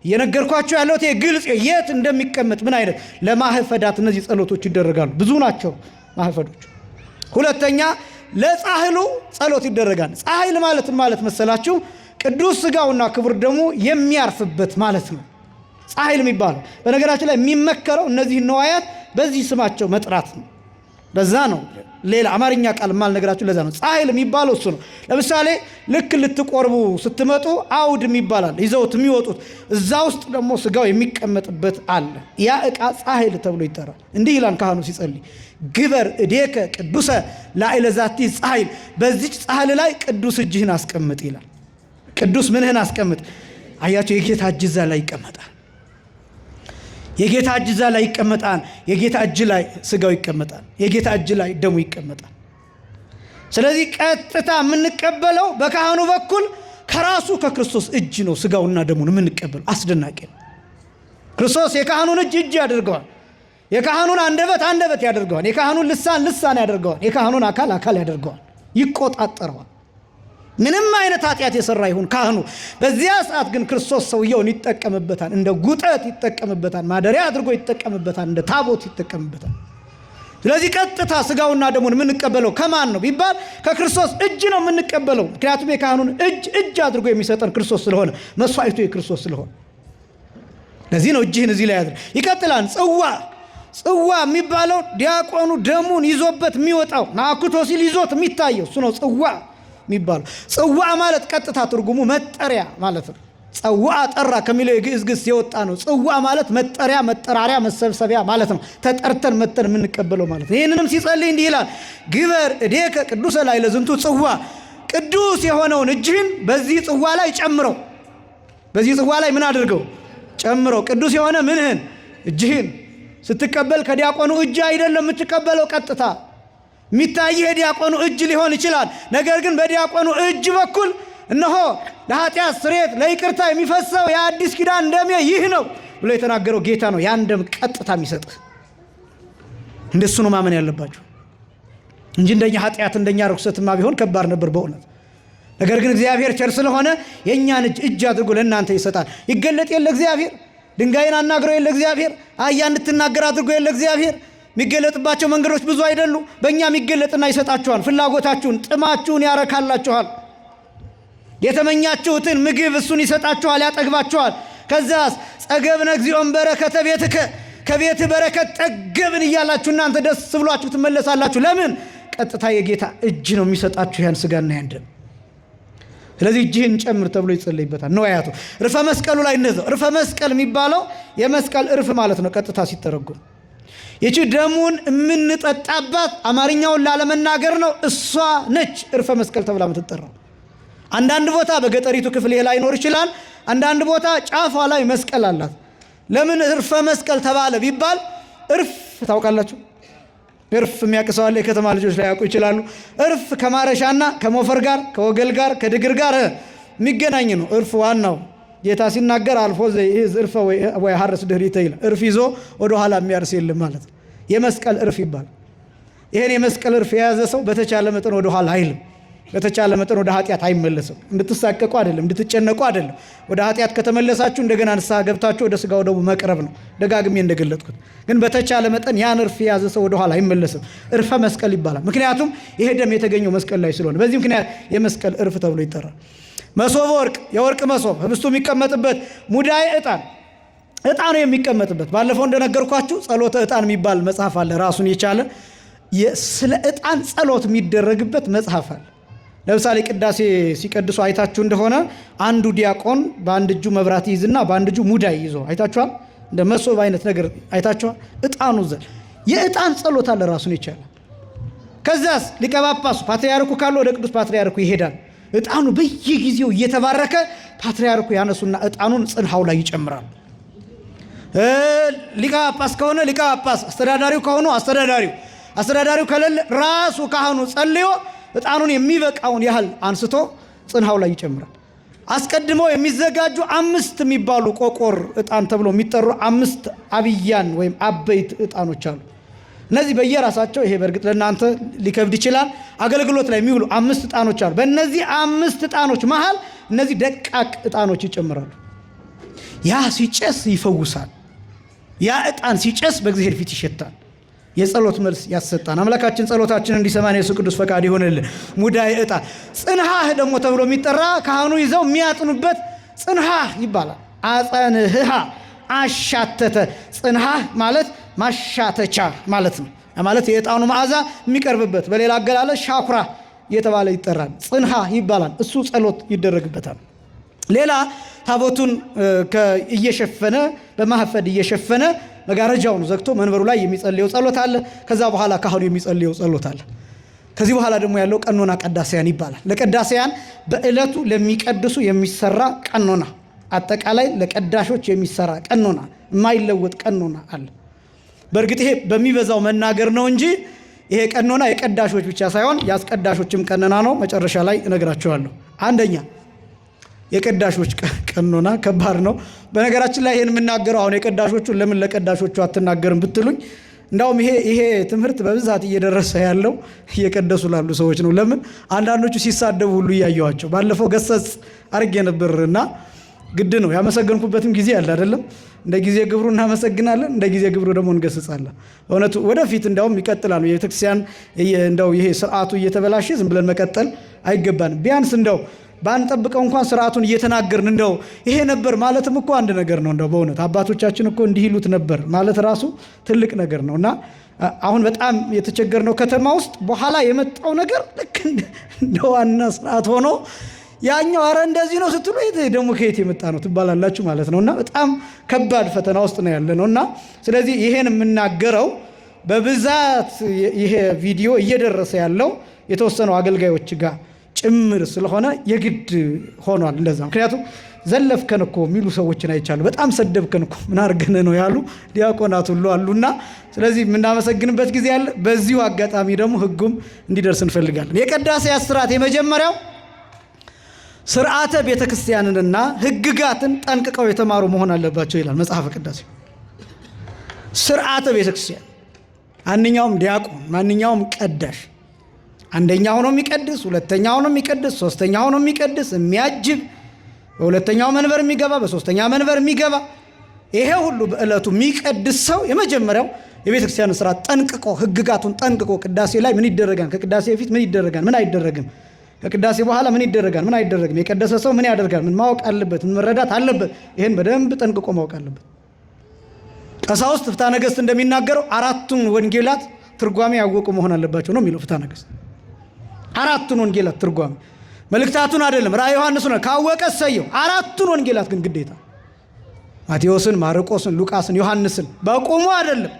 እየነገርኳችሁ ያለሁት ግልጽ የት እንደሚቀመጥ ምን አይነት ለማህፈዳት እነዚህ ጸሎቶች ይደረጋሉ። ብዙ ናቸው ማህፈዶች። ሁለተኛ ለጻህሉ ጸሎት ይደረጋል። ጻህል ማለት ማለት መሰላችሁ ቅዱስ ስጋውና ክቡር ደሙ የሚያርፍበት ማለት ነው። ጻህል የሚባለው በነገራችን ላይ የሚመከረው እነዚህ ነዋያት በዚህ ስማቸው መጥራት ነው። ለዛ ነው ሌላ አማርኛ ቃል የማልነግራችሁ ለዛ ነው። ጻህል የሚባለው እሱ ነው። ለምሳሌ ልክ ልትቆርቡ ስትመጡ አውድ ይባላል ይዘውት የሚወጡት እዛ ውስጥ ደግሞ ስጋው የሚቀመጥበት አለ። ያ ዕቃ ጻህል ተብሎ ይጠራል። እንዲህ ይላል ካህኑ ሲጸልይ፣ ግበር እዴከ ቅዱሰ ላዕለ ዛቲ ጻህል፣ በዚች ጻህል ላይ ቅዱስ እጅህን አስቀምጥ ይላል። ቅዱስ ምንህን አስቀምጥ? አያቸው፣ የጌታ እጅ እዛ ላይ ይቀመጣል። የጌታ እጅ እዛ ላይ ይቀመጣል። የጌታ እጅ ላይ ስጋው ይቀመጣል። የጌታ እጅ ላይ ደሙ ይቀመጣል። ስለዚህ ቀጥታ የምንቀበለው በካህኑ በኩል ከራሱ ከክርስቶስ እጅ ነው ስጋውና ደሙን የምንቀበለው። አስደናቂ ነው። ክርስቶስ የካህኑን እጅ እጅ ያደርገዋል። የካህኑን አንደበት አንደበት ያደርገዋል። የካህኑን ልሳን ልሳን ያደርገዋል። የካህኑን አካል አካል ያደርገዋል። ይቆጣጠረዋል። ምንም አይነት ኃጢአት የሰራ ይሁን ካህኑ በዚያ ሰዓት ግን ክርስቶስ ሰውየውን ይጠቀምበታል። እንደ ጉጠት ይጠቀምበታል። ማደሪያ አድርጎ ይጠቀምበታል። እንደ ታቦት ይጠቀምበታል። ስለዚህ ቀጥታ ስጋውና ደሙን የምንቀበለው ከማን ነው ቢባል ከክርስቶስ እጅ ነው የምንቀበለው። ምክንያቱም የካህኑን እጅ እጅ አድርጎ የሚሰጠን ክርስቶስ ስለሆነ፣ መስዋዕቱ የክርስቶስ ስለሆነ፣ ለዚህ ነው እጅህን እዚህ ላይ ያድር። ይቀጥላል። ጽዋ ጽዋ የሚባለው ዲያቆኑ ደሙን ይዞበት የሚወጣው ናኩቶ ሲል ይዞት የሚታየው እሱ ነው ጽዋ የሚባለው። ጽዋ ማለት ቀጥታ ትርጉሙ መጠሪያ ማለት ነው። ጽዋ ጠራ ከሚለው የግዕዝ ግስ የወጣ ነው። ጽዋ ማለት መጠሪያ፣ መጠራሪያ፣ መሰብሰቢያ ማለት ነው። ተጠርተን መጠን የምንቀበለው ማለት ነው። ይህንንም ሲጸልይ እንዲህ ይላል፣ ግበር እዴከ ቅዱሰ ላይ ለዝንቱ ጽዋ፣ ቅዱስ የሆነውን እጅህን በዚህ ጽዋ ላይ ጨምረው። በዚህ ጽዋ ላይ ምን አድርገው? ጨምረው። ቅዱስ የሆነ ምንህን? እጅህን። ስትቀበል ከዲያቆኑ እጅ አይደለም የምትቀበለው፣ ቀጥታ የሚታይህ የዲያቆኑ እጅ ሊሆን ይችላል። ነገር ግን በዲያቆኑ እጅ በኩል እነሆ ለኃጢአት ስርየት ለይቅርታ የሚፈሰው የአዲስ ኪዳን ደሜ ይህ ነው ብሎ የተናገረው ጌታ ነው። ያን ደም ቀጥታ የሚሰጥህ እንደሱ ነው ማመን ያለባቸው እንጂ እንደኛ ኃጢአት እንደኛ ርኩሰትማ ቢሆን ከባድ ነበር በእውነት። ነገር ግን እግዚአብሔር ቸር ስለሆነ የእኛን እጅ እጅ አድርጎ ለእናንተ ይሰጣል። ይገለጥ የለ እግዚአብሔር፣ ድንጋይን አናግረው የለ እግዚአብሔር፣ አህያ እንድትናገር አድርጎ የለ እግዚአብሔር። የሚገለጥባቸው መንገዶች ብዙ አይደሉ። በእኛ የሚገለጥና ይሰጣችኋል። ፍላጎታችሁን፣ ጥማችሁን ያረካላችኋል። የተመኛችሁትን ምግብ እሱን ይሰጣችኋል፣ ያጠግባችኋል። ከዛስ ጸገብነ እግዚኦን በረከተ ቤትከ፣ ከቤትህ በረከት ጠገብን እያላችሁ እናንተ ደስ ብሏችሁ ትመለሳላችሁ። ለምን? ቀጥታ የጌታ እጅ ነው የሚሰጣችሁ ያን ስጋና ያን ደም። ስለዚህ እጅህን ጨምር ተብሎ ይጸለይበታል። ንዋያቱ እርፈ መስቀሉ ላይ እንደዛው። እርፈ መስቀል የሚባለው የመስቀል እርፍ ማለት ነው ቀጥታ ሲተረጎም። ይቺ ደሙን የምንጠጣባት አማርኛውን ላለመናገር ነው። እሷ ነች እርፈ መስቀል ተብላ የምትጠራው። አንዳንድ ቦታ በገጠሪቱ ክፍል ይሄ ላይኖር ይችላል። አንዳንድ ቦታ ጫፏ ላይ መስቀል አላት። ለምን እርፈ መስቀል ተባለ ቢባል እርፍ ታውቃላችሁ? እርፍ የሚያውቅ ሰው አለ? የከተማ ልጆች ላያውቁ ይችላሉ። እርፍ ከማረሻና ከሞፈር ጋር ከወገል ጋር ከድግር ጋር የሚገናኝ ነው። እርፍ ዋናው ጌታ ሲናገር አልፎ ዘይእዝ እርፈ ወይ ሐርስ ድኅሪተ ይላል። እርፍ ይዞ ወደ ኋላ የሚያርስ የለም ማለት ነው። የመስቀል እርፍ ይባላል። ይሄን የመስቀል እርፍ የያዘ ሰው በተቻለ መጠን ወደ ኋላ አይልም። በተቻለ መጠን ወደ ኃጢአት አይመለስም። እንድትሳቀቁ አይደለም፣ እንድትጨነቁ አይደለም። ወደ ኃጢአት ከተመለሳችሁ እንደገና ንስሐ ገብታችሁ ወደ ስጋው ደግሞ መቅረብ ነው፣ ደጋግሜ እንደገለጥኩት። ግን በተቻለ መጠን ያን እርፍ የያዘ ሰው ወደ ኋላ አይመለስም። እርፈ መስቀል ይባላል። ምክንያቱም ይሄ ደም የተገኘው መስቀል ላይ ስለሆነ፣ በዚህ ምክንያት የመስቀል እርፍ ተብሎ ይጠራል። መሶበ ወርቅ፣ የወርቅ መሶብ ህብስቱ የሚቀመጥበት፣ ሙዳየ ዕጣን፣ ዕጣኑ የሚቀመጥበት። ባለፈው እንደነገርኳችሁ ጸሎተ ዕጣን የሚባል መጽሐፍ አለ። ራሱን የቻለ ስለ ዕጣን ጸሎት የሚደረግበት መጽሐፍ አለ። ለምሳሌ ቅዳሴ ሲቀድሱ አይታችሁ እንደሆነ አንዱ ዲያቆን በአንድ እጁ መብራት ይይዝና በአንድ እጁ ሙዳይ ይዞ አይታችኋል። እንደ መሶብ አይነት ነገር አይታችኋል። እጣኑ ዘ የእጣን ጸሎት አለ ራሱን ይቻላል። ከዛስ ሊቀ ጳጳሱ ፓትርያርኩ ካለ ወደ ቅዱስ ፓትርያርኩ ይሄዳል። እጣኑ በየጊዜው እየተባረከ ፓትርያርኩ ያነሱና እጣኑን ጽንሐው ላይ ይጨምራሉ። ሊቀ ጳጳስ ከሆነ ሊቀ ጳጳስ፣ አስተዳዳሪው ከሆኑ አስተዳዳሪው፣ አስተዳዳሪው ከሌለ ራሱ ካህኑ ጸልዮ እጣኑን የሚበቃውን ያህል አንስቶ ጽንሐው ላይ ይጨምራል። አስቀድመው የሚዘጋጁ 5 የሚባሉ ቆቆር እጣን ተብሎ የሚጠሩ 5 አብያን ወይም አበይት እጣኖች አሉ። እነዚህ በየራሳቸው ይሄ በእርግጥ ለእናንተ ሊከብድ ይችላል። አገልግሎት ላይ የሚውሉ 5 እጣኖች አሉ። በእነዚህ 5 እጣኖች መሃል እነዚህ ደቃቅ እጣኖች ይጨምራሉ። ያ ሲጨስ ይፈውሳል። ያ እጣን ሲጨስ በእግዚአብሔር ፊት ይሸታል። የጸሎት መልስ ያሰጣን። አምላካችን ጸሎታችንን እንዲሰማን የሱ ቅዱስ ፈቃድ ይሁንልን። ሙዳይ እጣን ጽንሐህ ደግሞ ተብሎ የሚጠራ ካህኑ ይዘው የሚያጥኑበት ጽንሐህ ይባላል። አጸንህሃ አሻተተ። ጽንሐህ ማለት ማሻተቻ ማለት ነው። ማለት የእጣኑ መዓዛ የሚቀርብበት፣ በሌላ አገላለጽ ሻኩራ እየተባለ ይጠራል። ጽንሐህ ይባላል። እሱ ጸሎት ይደረግበታል። ሌላ ታቦቱን እየሸፈነ በማህፈድ እየሸፈነ መጋረጃውን ዘግቶ መንበሩ ላይ የሚጸልየው ጸሎት አለ። ከዛ በኋላ ካህኑ የሚጸልየው ጸሎት አለ። ከዚህ በኋላ ደግሞ ያለው ቀኖና ቀዳሴያን ይባላል። ለቀዳሴያን በእለቱ ለሚቀድሱ የሚሰራ ቀኖና፣ አጠቃላይ ለቀዳሾች የሚሰራ ቀኖና፣ የማይለወጥ ቀኖና አለ። በእርግጥ ይሄ በሚበዛው መናገር ነው እንጂ ይሄ ቀኖና የቀዳሾች ብቻ ሳይሆን ያስቀዳሾችም ቀኖና ነው። መጨረሻ ላይ እነግራችኋለሁ። አንደኛ የቀዳሾች ቀኖና ከባድ ነው። በነገራችን ላይ ይሄን የምናገረው አሁን የቀዳሾቹ ለምን ለቀዳሾቹ አትናገርም ብትሉኝ፣ እንዳውም ይሄ ትምህርት በብዛት እየደረሰ ያለው እየቀደሱ ላሉ ሰዎች ነው። ለምን አንዳንዶቹ ሲሳደቡ ሁሉ እያየኋቸው፣ ባለፈው ገሰጽ አድርጌ ነበርና ግድ ነው። ያመሰገንኩበትም ጊዜ አለ አይደለም። እንደ ጊዜ ግብሩ እናመሰግናለን፣ እንደ ጊዜ ግብሩ ደግሞ እንገስጻለን። እውነቱ ወደፊት እንዳውም ይቀጥላል። የቤተክርስቲያን እንደው ይሄ ስርዓቱ እየተበላሸ ዝም ብለን መቀጠል አይገባንም። ቢያንስ እንደው ባንጠብቀው እንኳን ስርዓቱን እየተናገርን እንደው ይሄ ነበር ማለትም እኮ አንድ ነገር ነው። እንደው በእውነት አባቶቻችን እኮ እንዲህ ይሉት ነበር ማለት ራሱ ትልቅ ነገር ነው። እና አሁን በጣም የተቸገርነው ከተማ ውስጥ በኋላ የመጣው ነገር ልክ እንደ ዋና ስርዓት ሆኖ ያኛው አረ እንደዚህ ነው ስትሉ ይሄ ደግሞ ከየት የመጣ ነው ትባላላችሁ ማለት ነው። እና በጣም ከባድ ፈተና ውስጥ ነው ያለነው። እና ስለዚህ ይሄን የምናገረው በብዛት ይሄ ቪዲዮ እየደረሰ ያለው የተወሰኑ አገልጋዮች ጋር ጭምር ስለሆነ የግድ ሆኗል እንደዛ። ምክንያቱም ዘለፍከን እኮ የሚሉ ሰዎችን አይቻለሁ። በጣም ሰደብከን እኮ ምን አድርገን ነው ያሉ ዲያቆናት ሁሉ አሉና፣ ስለዚህ የምናመሰግንበት ጊዜ አለ። በዚሁ አጋጣሚ ደግሞ ህጉም እንዲደርስ እንፈልጋለን። የቅዳሴ ስርዓት የመጀመሪያው ስርዓተ ቤተክርስቲያንንና ህግጋትን ጠንቅቀው የተማሩ መሆን አለባቸው ይላል መጽሐፈ ቅዳሴ። ስርዓተ ቤተክርስቲያን ማንኛውም ዲያቆን ማንኛውም ቀዳሽ አንደኛ ሆኖ የሚቀድስ፣ ሁለተኛ ሆኖ የሚቀድስ፣ ሶስተኛ ሆኖ የሚቀድስ፣ የሚያጅብ፣ በሁለተኛው መንበር የሚገባ፣ በሶስተኛ መንበር የሚገባ፣ ይሄ ሁሉ በእለቱ የሚቀድስ ሰው የመጀመሪያው የቤተክርስቲያን ስርዓት ጠንቅቆ ህግጋቱን ጠንቅቆ ቅዳሴ ላይ ምን ይደረጋል፣ ከቅዳሴ በፊት ምን ይደረጋል፣ ምን አይደረግም፣ ከቅዳሴ በኋላ ምን ይደረጋል፣ ምን አይደረግም፣ የቀደሰ ሰው ምን ያደርጋል፣ ምን ማወቅ አለበት፣ ምን መረዳት አለበት፣ ይሄን በደንብ ጠንቅቆ ማወቅ አለበት። ቀሳውስት ፍትሐ ነገሥት እንደሚናገረው 4ቱን ወንጌላት ትርጓሜ ያወቁ መሆን አለባቸው ነው የሚለው ፍትሐ ነገሥት። 4ቱን ወንጌላት ትርጓሜ መልእክታቱን አይደለም፣ ራእየ ዮሐንስን ነው ካወቀ ሰየው። 4ቱን ወንጌላት ግን ግዴታ ማቴዎስን፣ ማርቆስን፣ ሉቃስን፣ ዮሐንስን በቆሙ አይደለም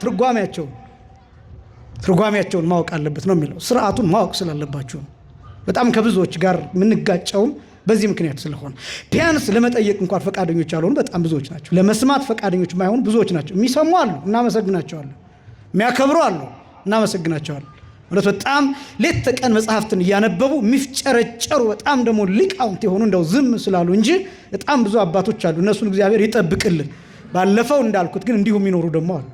ትርጓሜያቸውን ማወቅ አለበት ነው የሚለው። ስርዓቱን ማወቅ ስላለባችሁ ነው። በጣም ከብዙዎች ጋር የምንጋጨውም በዚህ ምክንያት ስለሆነ ቢያንስ ለመጠየቅ እንኳን ፈቃደኞች ያልሆኑ በጣም ብዙዎች ናቸው። ለመስማት ፈቃደኞች የማይሆኑ ብዙዎች ናቸው። የሚሰሙ አሉ፣ እናመሰግናቸዋለን። የሚያከብሩ አሉ፣ እናመሰግናቸዋለን። እውነት በጣም ሌት ተቀን መጽሐፍትን እያነበቡ የሚፍጨረጨሩ በጣም ደግሞ ሊቃውንት የሆኑ እንደው ዝም ስላሉ እንጂ በጣም ብዙ አባቶች አሉ። እነሱን እግዚአብሔር ይጠብቅልን። ባለፈው እንዳልኩት ግን እንዲሁ የሚኖሩ ደግሞ አሉ።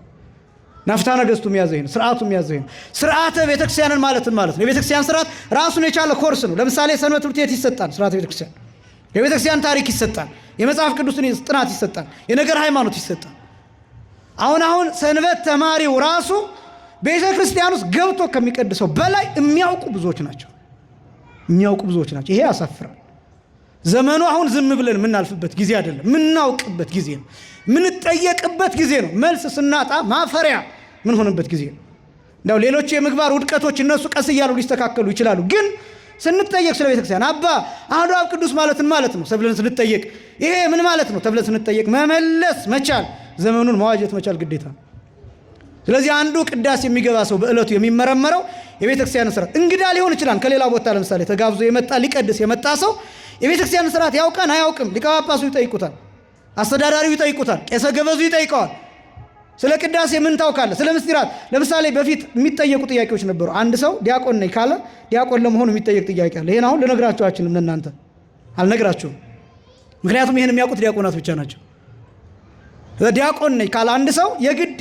ናፍታ ነገስቱ የሚያዘኝ ነው፣ ስርዓቱ የሚያዘኝ ነው። ስርዓተ ቤተክርስቲያንን ማለት ማለት ነው። የቤተክርስቲያን ስርዓት ራሱን የቻለ ኮርስ ነው። ለምሳሌ ሰንበት ትምህርት ቤት ይሰጣል ስርዓተ ቤተክርስቲያን፣ የቤተክርስቲያን ታሪክ ይሰጣል፣ የመጽሐፍ ቅዱስን ጥናት ይሰጣል፣ የነገር ሃይማኖት ይሰጣል። አሁን አሁን ሰንበት ተማሪው ራሱ ቤተክርስቲያን ውስጥ ገብቶ ከሚቀድሰው በላይ የሚያውቁ ብዙዎች ናቸው። የሚያውቁ ብዙዎች ናቸው። ይሄ ያሳፍራል። ዘመኑ አሁን ዝም ብለን የምናልፍበት ጊዜ አይደለም። የምናውቅበት ጊዜ ነው። የምንጠየቅበት ጊዜ ነው። መልስ ስናጣ ማፈሪያ ምን ሆነበት ጊዜ ነው። እንደው ሌሎች የምግባር ውድቀቶች እነሱ ቀስ እያሉ ሊስተካከሉ ይችላሉ። ግን ስንጠየቅ ስለ ቤተክርስቲያን አባ አሐዱ አብ ቅዱስ ማለትን ማለት ነው ተብለን ስንጠየቅ፣ ይሄ ምን ማለት ነው ተብለን ስንጠየቅ መመለስ መቻል፣ ዘመኑን መዋጀት መቻል ግዴታ ነው። ስለዚህ አንዱ ቅዳሴ የሚገባ ሰው በዕለቱ የሚመረመረው የቤተክርስቲያን ስርዓት፣ እንግዳ ሊሆን ይችላል። ከሌላ ቦታ ለምሳሌ ተጋብዞ የመጣ ሊቀድስ የመጣ ሰው የቤተክርስቲያን ስርዓት ያውቃን አያውቅም? ሊቀ ጳጳሱ ይጠይቁታል፣ አስተዳዳሪው ይጠይቁታል፣ ቄሰ ገበዙ ይጠይቀዋል። ስለ ቅዳሴ ምን ታውቃለህ? ስለ ምስጢራት ለምሳሌ በፊት የሚጠየቁ ጥያቄዎች ነበሩ። አንድ ሰው ዲያቆን ነኝ ካለ ዲያቆን ለመሆኑ የሚጠየቅ ጥያቄ አለ። ይሄን አሁን ልነግራችሁ አልችልም፣ ለእናንተ አልነግራችሁም። ምክንያቱም ይሄን የሚያውቁት ዲያቆናት ብቻ ናቸው። ዲያቆን ነኝ ካለ አንድ ሰው የግድ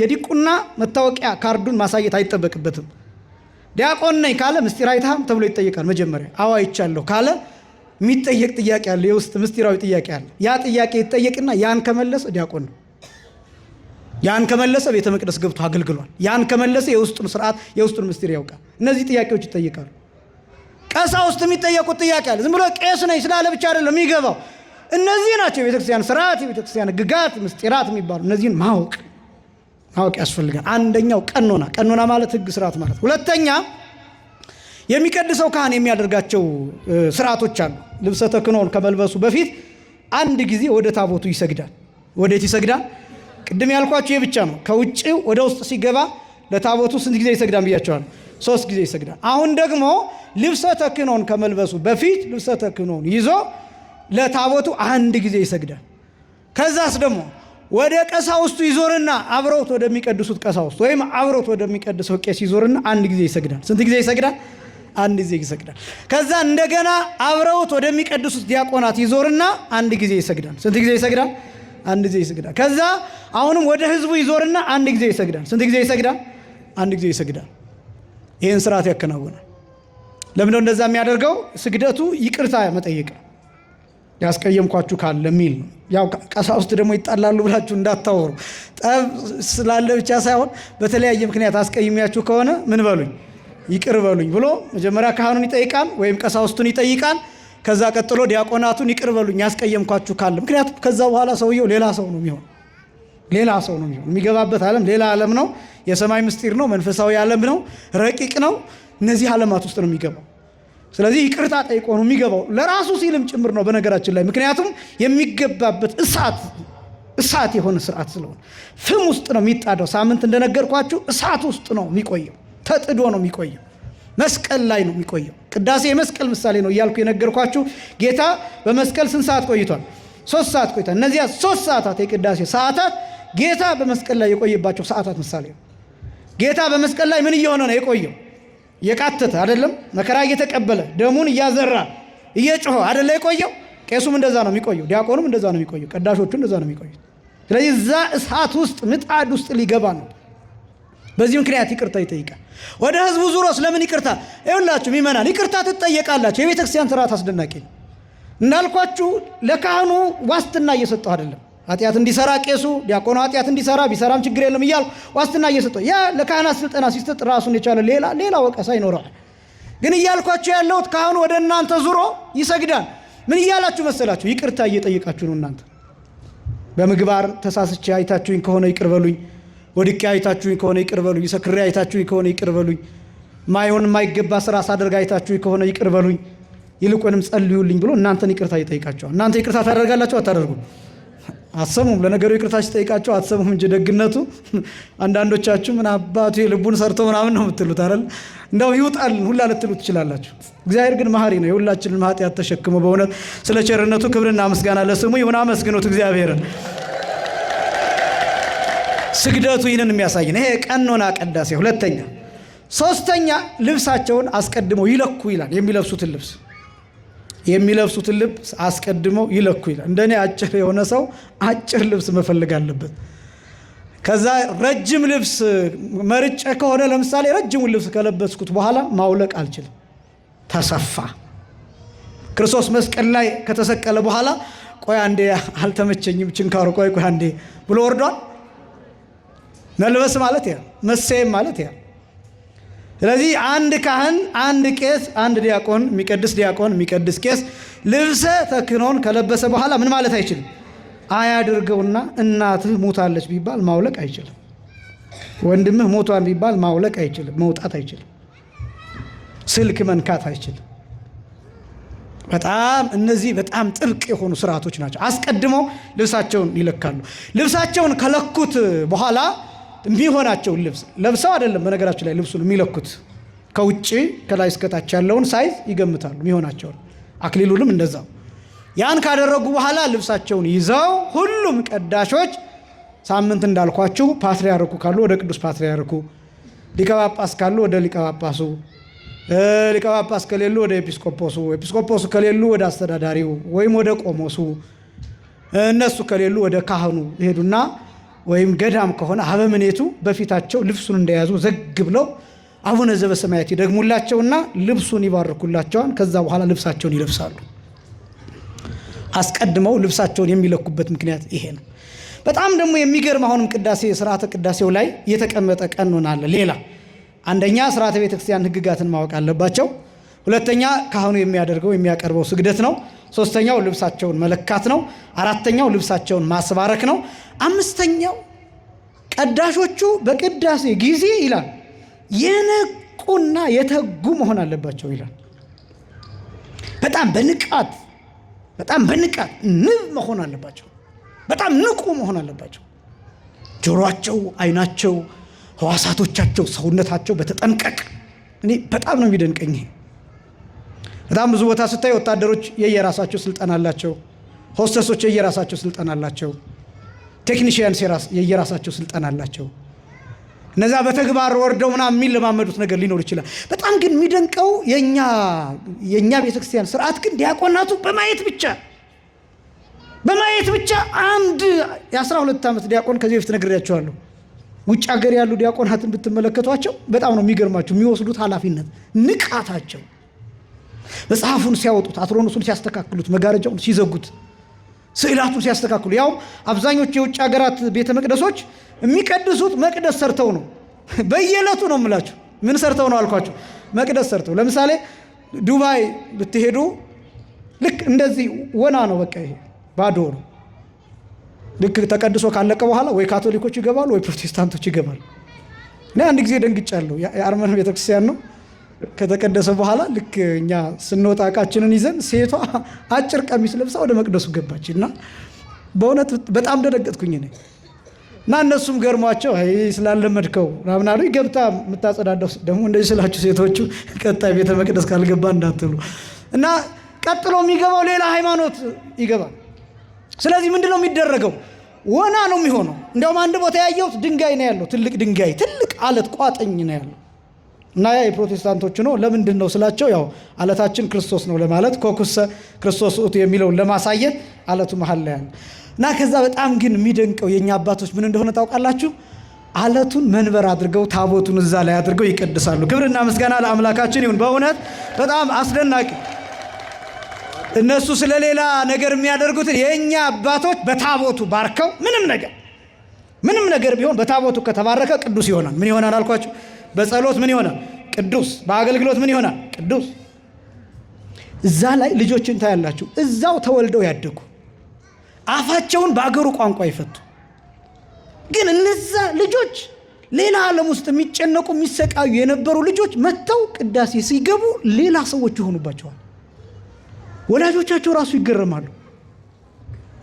የዲቁና መታወቂያ ካርዱን ማሳየት አይጠበቅበትም። ዲያቆን ነኝ ካለ ምስጢር አይተሃም ተብሎ ይጠየቃል። መጀመሪያ አዎ አይቻለሁ ካለ የሚጠየቅ ጥያቄ አለ፣ የውስጥ ምስጢራዊ ጥያቄ አለ። ያ ጥያቄ ይጠየቅና ያን ከመለሰ ዲያቆን ነው። ያን ከመለሰ ቤተ መቅደስ ገብቶ አገልግሏል። ያን ከመለሰ የውስጡን ስርዓት የውስጡን ምስጢር ያውቃል። እነዚህ ጥያቄዎች ይጠየቃሉ። ቀሳውስት የሚጠየቁት ጥያቄ አለ። ዝም ብሎ ቄስ ነኝ ስላለ ብቻ አይደለም የሚገባው። እነዚህ ናቸው የቤተክርስቲያን ስርዓት፣ የቤተክርስቲያን ሕግጋት፣ ምስጢራት የሚባሉ። እነዚህን ማወቅ ያስፈልጋል። አንደኛው ቀኖና፣ ቀኖና ማለት ሕግ ስርዓት ማለት። ሁለተኛ የሚቀድሰው ካህን የሚያደርጋቸው ስርዓቶች አሉ። ልብሰ ተክህኖውን ከመልበሱ በፊት አንድ ጊዜ ወደ ታቦቱ ይሰግዳል። ወዴት ይሰግዳል? ቅድም ያልኳችሁ ይህ ብቻ ነው። ከውጭው ወደ ውስጥ ሲገባ ለታቦቱ ስንት ጊዜ ይሰግዳል ብያቸዋለሁ? 3 ጊዜ ይሰግዳል። አሁን ደግሞ ልብሰ ተክህኖን ከመልበሱ በፊት ልብሰ ተክህኖን ይዞ ለታቦቱ አንድ ጊዜ ይሰግዳል። ከዛስ ደግሞ ወደ ቀሳውስቱ ይዞርና አብረውት ወደሚቀድሱት ቀሳውስት ወይም አብረውት ወደሚቀድሰው ቄስ ይዞርና አንድ ጊዜ ይሰግዳል። ስንት ጊዜ ይሰግዳል? አንድ ጊዜ ይሰግዳል። ከዛ እንደገና አብረውት ወደሚቀድሱት ዲያቆናት ይዞርና አንድ ጊዜ ይሰግዳል። ስንት ጊዜ ይሰግዳል? አንድ ጊዜ ይሰግዳል። ከዛ አሁንም ወደ ህዝቡ ይዞርና አንድ ጊዜ ይሰግዳል። ስንት ጊዜ ይሰግዳል? አንድ ጊዜ ይሰግዳል። ይህን ስርዓት ያከናውናል። ለምንድነው እንደዛ የሚያደርገው? ስግደቱ ይቅርታ መጠየቅ ነው። ያስቀየምኳችሁ ካለ የሚል ነው። ያው ቀሳውስት ደግሞ ይጣላሉ ብላችሁ እንዳታወሩ። ጠብ ስላለ ብቻ ሳይሆን በተለያየ ምክንያት አስቀይሜያችሁ ከሆነ ምን በሉኝ፣ ይቅር በሉኝ ብሎ መጀመሪያ ካህኑን ይጠይቃል ወይም ቀሳውስቱን ይጠይቃል። ከዛ ቀጥሎ ዲያቆናቱን ይቅር በሉኝ ያስቀየምኳችሁ ካለ። ምክንያቱም ከዛ በኋላ ሰውየው ሌላ ሰው ነው የሚሆን፣ ሌላ ሰው ነው የሚሆን። የሚገባበት ዓለም ሌላ ዓለም ነው። የሰማይ ምስጢር ነው፣ መንፈሳዊ ዓለም ነው፣ ረቂቅ ነው። እነዚህ ዓለማት ውስጥ ነው የሚገባው። ስለዚህ ይቅርታ ጠይቆ ነው የሚገባው፣ ለራሱ ሲልም ጭምር ነው በነገራችን ላይ። ምክንያቱም የሚገባበት እሳት የሆነ ስርዓት ስለሆነ ፍም ውስጥ ነው የሚጣደው። ሳምንት እንደነገርኳችሁ እሳት ውስጥ ነው የሚቆየው፣ ተጥዶ ነው የሚቆየው፣ መስቀል ላይ ነው የሚቆየው። ቅዳሴ የመስቀል ምሳሌ ነው እያልኩ የነገርኳችሁ ጌታ በመስቀል ስንት ሰዓት ቆይቷል? 3 ሰዓት ቆይቷል። እነዚያ 3 ሰዓታት የቅዳሴ ሰዓታት ጌታ በመስቀል ላይ የቆየባቸው ሰዓታት ምሳሌ ነው። ጌታ በመስቀል ላይ ምን እየሆነ ነው የቆየው? እየቃተተ አይደለም? መከራ እየተቀበለ ደሙን እያዘራ እየጮኸ አይደለ የቆየው? ቄሱም እንደዛ ነው የሚቆየው፣ ዲያቆኑም እንደዛ ነው የሚቆየው፣ ቀዳሾቹ እንደዛ ነው የሚቆዩት። ስለዚህ እዛ እሳት ውስጥ ምጣድ ውስጥ ሊገባ ነው። በዚህ ምክንያት ይቅርታ ይጠይቃል። ወደ ህዝቡ ዙሮስ ለምን ይቅርታ? ይኸውላችሁ ምእመናን ይቅርታ ትጠየቃላችሁ። የቤተክርስቲያን ስርዓት አስደናቂ ነው። እንዳልኳችሁ ለካህኑ ዋስትና እየሰጠው አይደለም። ኃጢአት እንዲሰራ ቄሱ ዲያቆኑ ኃጢአት እንዲሰራ ቢሰራም ችግር የለም እያልኩ ዋስትና እየሰጠው፣ ያ ለካህናት ስልጠና ሲሰጥ ራሱን የቻለ ሌላ ወቀሳ ይኖረዋል። ግን እያልኳችሁ ያለሁት ካህኑ ወደ እናንተ ዙሮ ይሰግዳል። ምን እያላችሁ መሰላችሁ? ይቅርታ እየጠየቃችሁ ነው። እናንተ በምግባር ተሳስቼ አይታችሁኝ ከሆነ ይቅር በሉኝ፣ ወድቄ አይታችሁኝ ከሆነ ይቅር በሉኝ፣ ሰክሬ አይታችሁኝ ከሆነ ይቅር በሉኝ፣ ማይሆን የማይገባ ስራ ሳደርግ አይታችሁኝ ከሆነ ይቅር በሉኝ፣ ይልቁንም ጸልዩልኝ ብሎ እናንተን ይቅርታ ይጠይቃቸዋል። እናንተ ይቅርታ ታደርጋላችሁ አታደርጉም? አትሰሙም። ለነገሩ ይቅርታ ሲጠይቃቸው አትሰሙም እንጂ ደግነቱ አንዳንዶቻችሁ ምን አባቱ የልቡን ሰርቶ ምናምን ነው የምትሉት አይደል? እንደው ይውጣልን ሁላ ልትሉ ትችላላችሁ። እግዚአብሔር ግን መሐሪ ነው። የሁላችንን ኃጢአት ተሸክሞ በእውነት ስለ ቸርነቱ ክብርና ምስጋና ለስሙ ይሁን። አመስግኑት እግዚአብሔርን። ስግደቱ ይህንን የሚያሳይ ነው። ይሄ ቀኖና ቅዳሴ። ሁለተኛ። ሶስተኛ ልብሳቸውን አስቀድመው ይለኩ ይላል። የሚለብሱትን ልብስ አስቀድመው ይለኩ ይላል። እንደኔ አጭር የሆነ ሰው አጭር ልብስ መፈለግ አለበት። ከዛ ረጅም ልብስ መርጬ ከሆነ ለምሳሌ ረጅሙን ልብስ ከለበስኩት በኋላ ማውለቅ አልችልም። ተሰፋ። ክርስቶስ መስቀል ላይ ከተሰቀለ በኋላ ቆይ አንዴ አልተመቸኝም ችንካሩ ቆይ ቆይ አንዴ ብሎ ወርዷል። መልበስ ማለት ያ መሰየም ማለት ያ። ስለዚህ አንድ ካህን፣ አንድ ቄስ፣ አንድ ዲያቆን፣ የሚቀድስ ዲያቆን፣ የሚቀድስ ቄስ ልብሰ ተክህኖን ከለበሰ በኋላ ምን ማለት አይችልም። አያድርገውና እናትህ ሞታለች ቢባል ማውለቅ አይችልም። ወንድምህ ሞቷል ቢባል ማውለቅ አይችልም፣ መውጣት አይችልም። ስልክ መንካት አይችልም። በጣም እነዚህ በጣም ጥብቅ የሆኑ ስርዓቶች ናቸው። አስቀድመው ልብሳቸውን ይለካሉ። ልብሳቸውን ከለኩት በኋላ የሚሆናቸውን ልብስ ለብሰው አይደለም፣ በነገራችን ላይ ልብሱን የሚለኩት ከውጭ ከላይ እስከታች ያለውን size ይገምታሉ የሚሆናቸውን። አክሊሉንም እንደዛው። ያን ካደረጉ በኋላ ልብሳቸውን ይዘው ሁሉም ቀዳሾች ሳምንት እንዳልኳችሁ ፓትርያርኩ ካሉ ወደ ቅዱስ ፓትርያርኩ፣ ሊቀ ጳጳስ ካሉ ወደ ሊቀ ጳጳሱ፣ ሊቀ ጳጳስ ከሌሉ ወደ ኤጲስቆጶሱ፣ ኤጲስቆጶሱ ከሌሉ ወደ አስተዳዳሪው ወይም ወደ ቆሞሱ፣ እነሱ ከሌሉ ወደ ካህኑ ይሄዱና ወይም ገዳም ከሆነ አበምኔቱ በፊታቸው ልብሱን እንደያዙ ዘግ ብለው አቡነ ዘበሰማያት ይደግሙላቸውና ልብሱን ይባርኩላቸዋል። ከዛ በኋላ ልብሳቸውን ይለብሳሉ። አስቀድመው ልብሳቸውን የሚለኩበት ምክንያት ይሄ ነው። በጣም ደግሞ የሚገርም አሁንም ቅዳሴ ስርዓተ ቅዳሴው ላይ የተቀመጠ ቀኖና አለ። ሌላ አንደኛ ስርዓተ ቤተክርስቲያን ሕግጋትን ማወቅ አለባቸው። ሁለተኛ ካህኑ የሚያደርገው የሚያቀርበው ስግደት ነው። ሶስተኛው ልብሳቸውን መለካት ነው። አራተኛው ልብሳቸውን ማስባረክ ነው። አምስተኛው ቀዳሾቹ በቅዳሴ ጊዜ ይላል የነቁና የተጉ መሆን አለባቸው ይላል። በጣም በንቃት በጣም በንቃት ንብ መሆን አለባቸው። በጣም ንቁ መሆን አለባቸው። ጆሮአቸው፣ አይናቸው፣ ህዋሳቶቻቸው፣ ሰውነታቸው በተጠንቀቅ። እኔ በጣም ነው የሚደንቀኝ ይሄ። በጣም ብዙ ቦታ ስታይ ወታደሮች የየራሳቸው ስልጠና አላቸው። ሆስተሶች የየራሳቸው ስልጠና አላቸው። technicians የየራሳቸው ስልጠና አላቸው። እነዛ በተግባር ወርደው ምናምን የሚለማመዱት ነገር ሊኖር ይችላል። በጣም ግን የሚደንቀው የኛ ቤተክርስቲያን ስርዓት ግን ዲያቆናቱ በማየት ብቻ አንድ የ12 ዓመት ዲያቆን፣ ከዚህ በፊት ነግሬያቸዋለሁ። ውጭ ሀገር ያሉ ዲያቆናትን ብትመለከቷቸው በጣም ነው የሚገርማቸው። የሚወስዱት ኃላፊነት፣ ንቃታቸው፣ መጽሐፉን ሲያወጡት፣ አትሮኖሱን ሲያስተካክሉት፣ መጋረጃውን ሲዘጉት፣ ስዕላቱን ሲያስተካክሉ፣ ያውም አብዛኞቹ የውጭ ሀገራት ቤተ መቅደሶች የሚቀድሱት መቅደስ ሰርተው ነው። በየዕለቱ ነው የምላችሁ። ምን ሰርተው ነው አልኳችሁ? መቅደስ ሰርተው። ለምሳሌ ዱባይ ብትሄዱ ልክ እንደዚህ ወና ነው፣ በቃ ይሄ ባዶ ነው። ልክ ተቀድሶ ካለቀ በኋላ ወይ ካቶሊኮች ይገባሉ ወይ ፕሮቴስታንቶች ይገባሉ። እኔ አንድ ጊዜ ደንግጫለሁ። የአርመን ቤተክርስቲያን ነው። ከተቀደሰ በኋላ ልክ እኛ ስንወጣ እቃችንን ይዘን ሴቷ አጭር ቀሚስ ለብሳ ወደ መቅደሱ ገባች እና በእውነት በጣም ደነገጥኩኝ እኔ። እና እነሱም ገርሟቸው አይ ስላለመድከው ምናምን አሉኝ። ገብታ የምታጸዳዳው ደግሞ እንደዚህ ስላችሁ ሴቶቹ ቀጣይ ቤተ መቅደስ ካልገባ እንዳትሉ፣ እና ቀጥሎ የሚገባው ሌላ ሃይማኖት ይገባል። ስለዚህ ምንድን ነው የሚደረገው? ወና ነው የሚሆነው። እንዲያውም አንድ ቦታ ያየሁት ድንጋይ ነው ያለው፣ ትልቅ ድንጋይ፣ ትልቅ አለት ቋጥኝ ነው ያለው እና ያ የፕሮቴስታንቶቹ ነው። ለምንድን ነው ስላቸው፣ ያው አለታችን ክርስቶስ ነው ለማለት፣ ኮኩሰ ክርስቶስ ውእቱ የሚለውን ለማሳየት አለቱ መሀል ላይ ያለ። እና ከዛ በጣም ግን የሚደንቀው የእኛ አባቶች ምን እንደሆነ ታውቃላችሁ? አለቱን መንበር አድርገው ታቦቱን እዛ ላይ አድርገው ይቀድሳሉ። ክብርና ምስጋና ለአምላካችን ይሁን። በእውነት በጣም አስደናቂ። እነሱ ስለሌላ ነገር የሚያደርጉትን የእኛ አባቶች በታቦቱ ባርከው ምንም ነገር ቢሆን በታቦቱ ከተባረከ ቅዱስ ይሆናል። ምን ይሆናል አልኳችሁ? በጸሎት ምን ይሆናል? ቅዱስ። በአገልግሎት ምን ይሆናል? ቅዱስ። እዛ ላይ ልጆችን ታያላችሁ። እዛው ተወልደው ያደጉ፣ አፋቸውን በአገሩ ቋንቋ ይፈቱ። ግን እነዛ ልጆች ሌላ ዓለም ውስጥ የሚጨነቁ የሚሰቃዩ የነበሩ ልጆች መጥተው ቅዳሴ ሲገቡ ሌላ ሰዎች ይሆኑባቸዋል። ወላጆቻቸው ራሱ ይገረማሉ።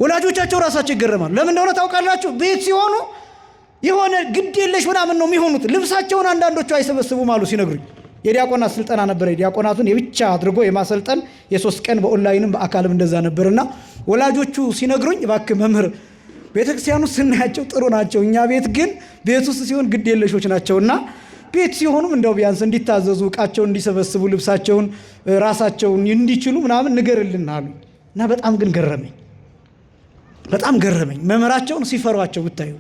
ወላጆቻቸው ራሳቸው ይገረማሉ። ለምን እንደሆነ ታውቃላችሁ? ቤት ሲሆኑ የሆነ ግድ የለሽ ምናምን ነው የሚሆኑት። ልብሳቸውን አንዳንዶቹ አይሰበስቡም አሉ ሲነግሩኝ። የዲያቆናት ስልጠና ነበረ። የዲያቆናቱን የብቻ አድርጎ የማሰልጠን የ3 ቀን በኦንላይንም በአካልም እንደዛ ነበርና ወላጆቹ ሲነግሩኝ፣ እባክህ መምህር፣ ቤተክርስቲያኑ ስናያቸው ጥሩ ናቸው፣ እኛ ቤት ግን ቤት ውስጥ ሲሆን ግድ የለሾች ናቸውና ቤት ሲሆኑም እንደው ቢያንስ እንዲታዘዙ፣ እቃቸውን እንዲሰበስቡ፣ ልብሳቸውን ራሳቸውን እንዲችሉ ምናምን ንገርልን አሉ። እና በጣም ግን ገረመኝ፣ በጣም ገረመኝ። መምህራቸውን ሲፈሯቸው ብታዩ፣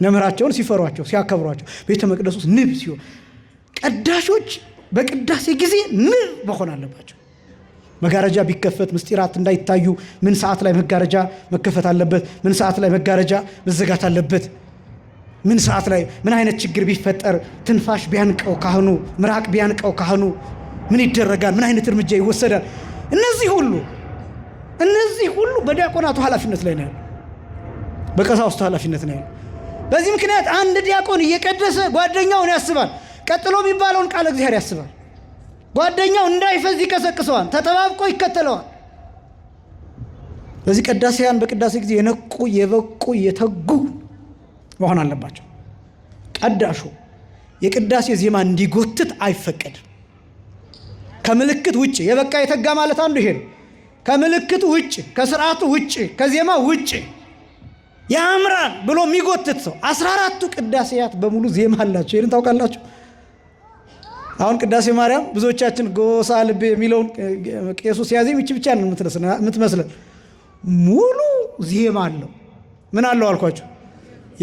መምህራቸውን ሲፈሯቸው፣ ሲያከብሯቸው፣ ቤተ መቅደስ ውስጥ ንብ ሲሆን፣ ቀዳሾች በቅዳሴ ጊዜ ንብ መሆን አለባቸው። መጋረጃ ቢከፈት ምስጢራት እንዳይታዩ፣ ምን ሰዓት ላይ መጋረጃ መከፈት አለበት፣ ምን ሰዓት ላይ መጋረጃ መዘጋት አለበት፣ ምን ሰዓት ላይ ምን አይነት ችግር ቢፈጠር፣ ትንፋሽ ቢያንቀው ካህኑ፣ ምራቅ ቢያንቀው ካህኑ ምን ይደረጋል፣ ምን አይነት እርምጃ ይወሰዳል? እነዚህ ሁሉ በዲያቆናቱ ኃላፊነት ላይ ነው ያለው፣ በቀሳውስቱ ኃላፊነት ነው ያለው። በዚህ ምክንያት አንድ ዲያቆን እየቀደሰ ጓደኛውን ያስባል። ቀጥሎ የሚባለውን ቃለ እግዚአብሔር ያስባል። ጓደኛው እንዳይፈዝ ይቀሰቅሰዋል። ተጠባብቆ ይከተለዋል። በዚህ ቀዳሴያን በቅዳሴ ጊዜ የነቁ የበቁ የተጉ መሆን አለባቸው። ቀዳሹ የቅዳሴ ዜማ እንዲጎትት አይፈቀድም። ከምልክት ውጭ የበቃ የተጋ ማለት አንዱ ይሄ ነው። ከምልክቱ ውጭ፣ ከስርዓቱ ውጭ፣ ከዜማ ውጭ ያምራል ብሎ የሚጎትት ሰው 14ቱ ቅዳሴያት በሙሉ ዜማ አላቸው። ይህን ታውቃላችሁ። አሁን ቅዳሴ ማርያም ብዙዎቻችን ጎሳ ልቤ የሚለውን ቄሱ ሲያዜም ይቺ ብቻ ነው የምትመስለን። ሙሉ ዜማ አለው። ምን አለው አልኳቸው?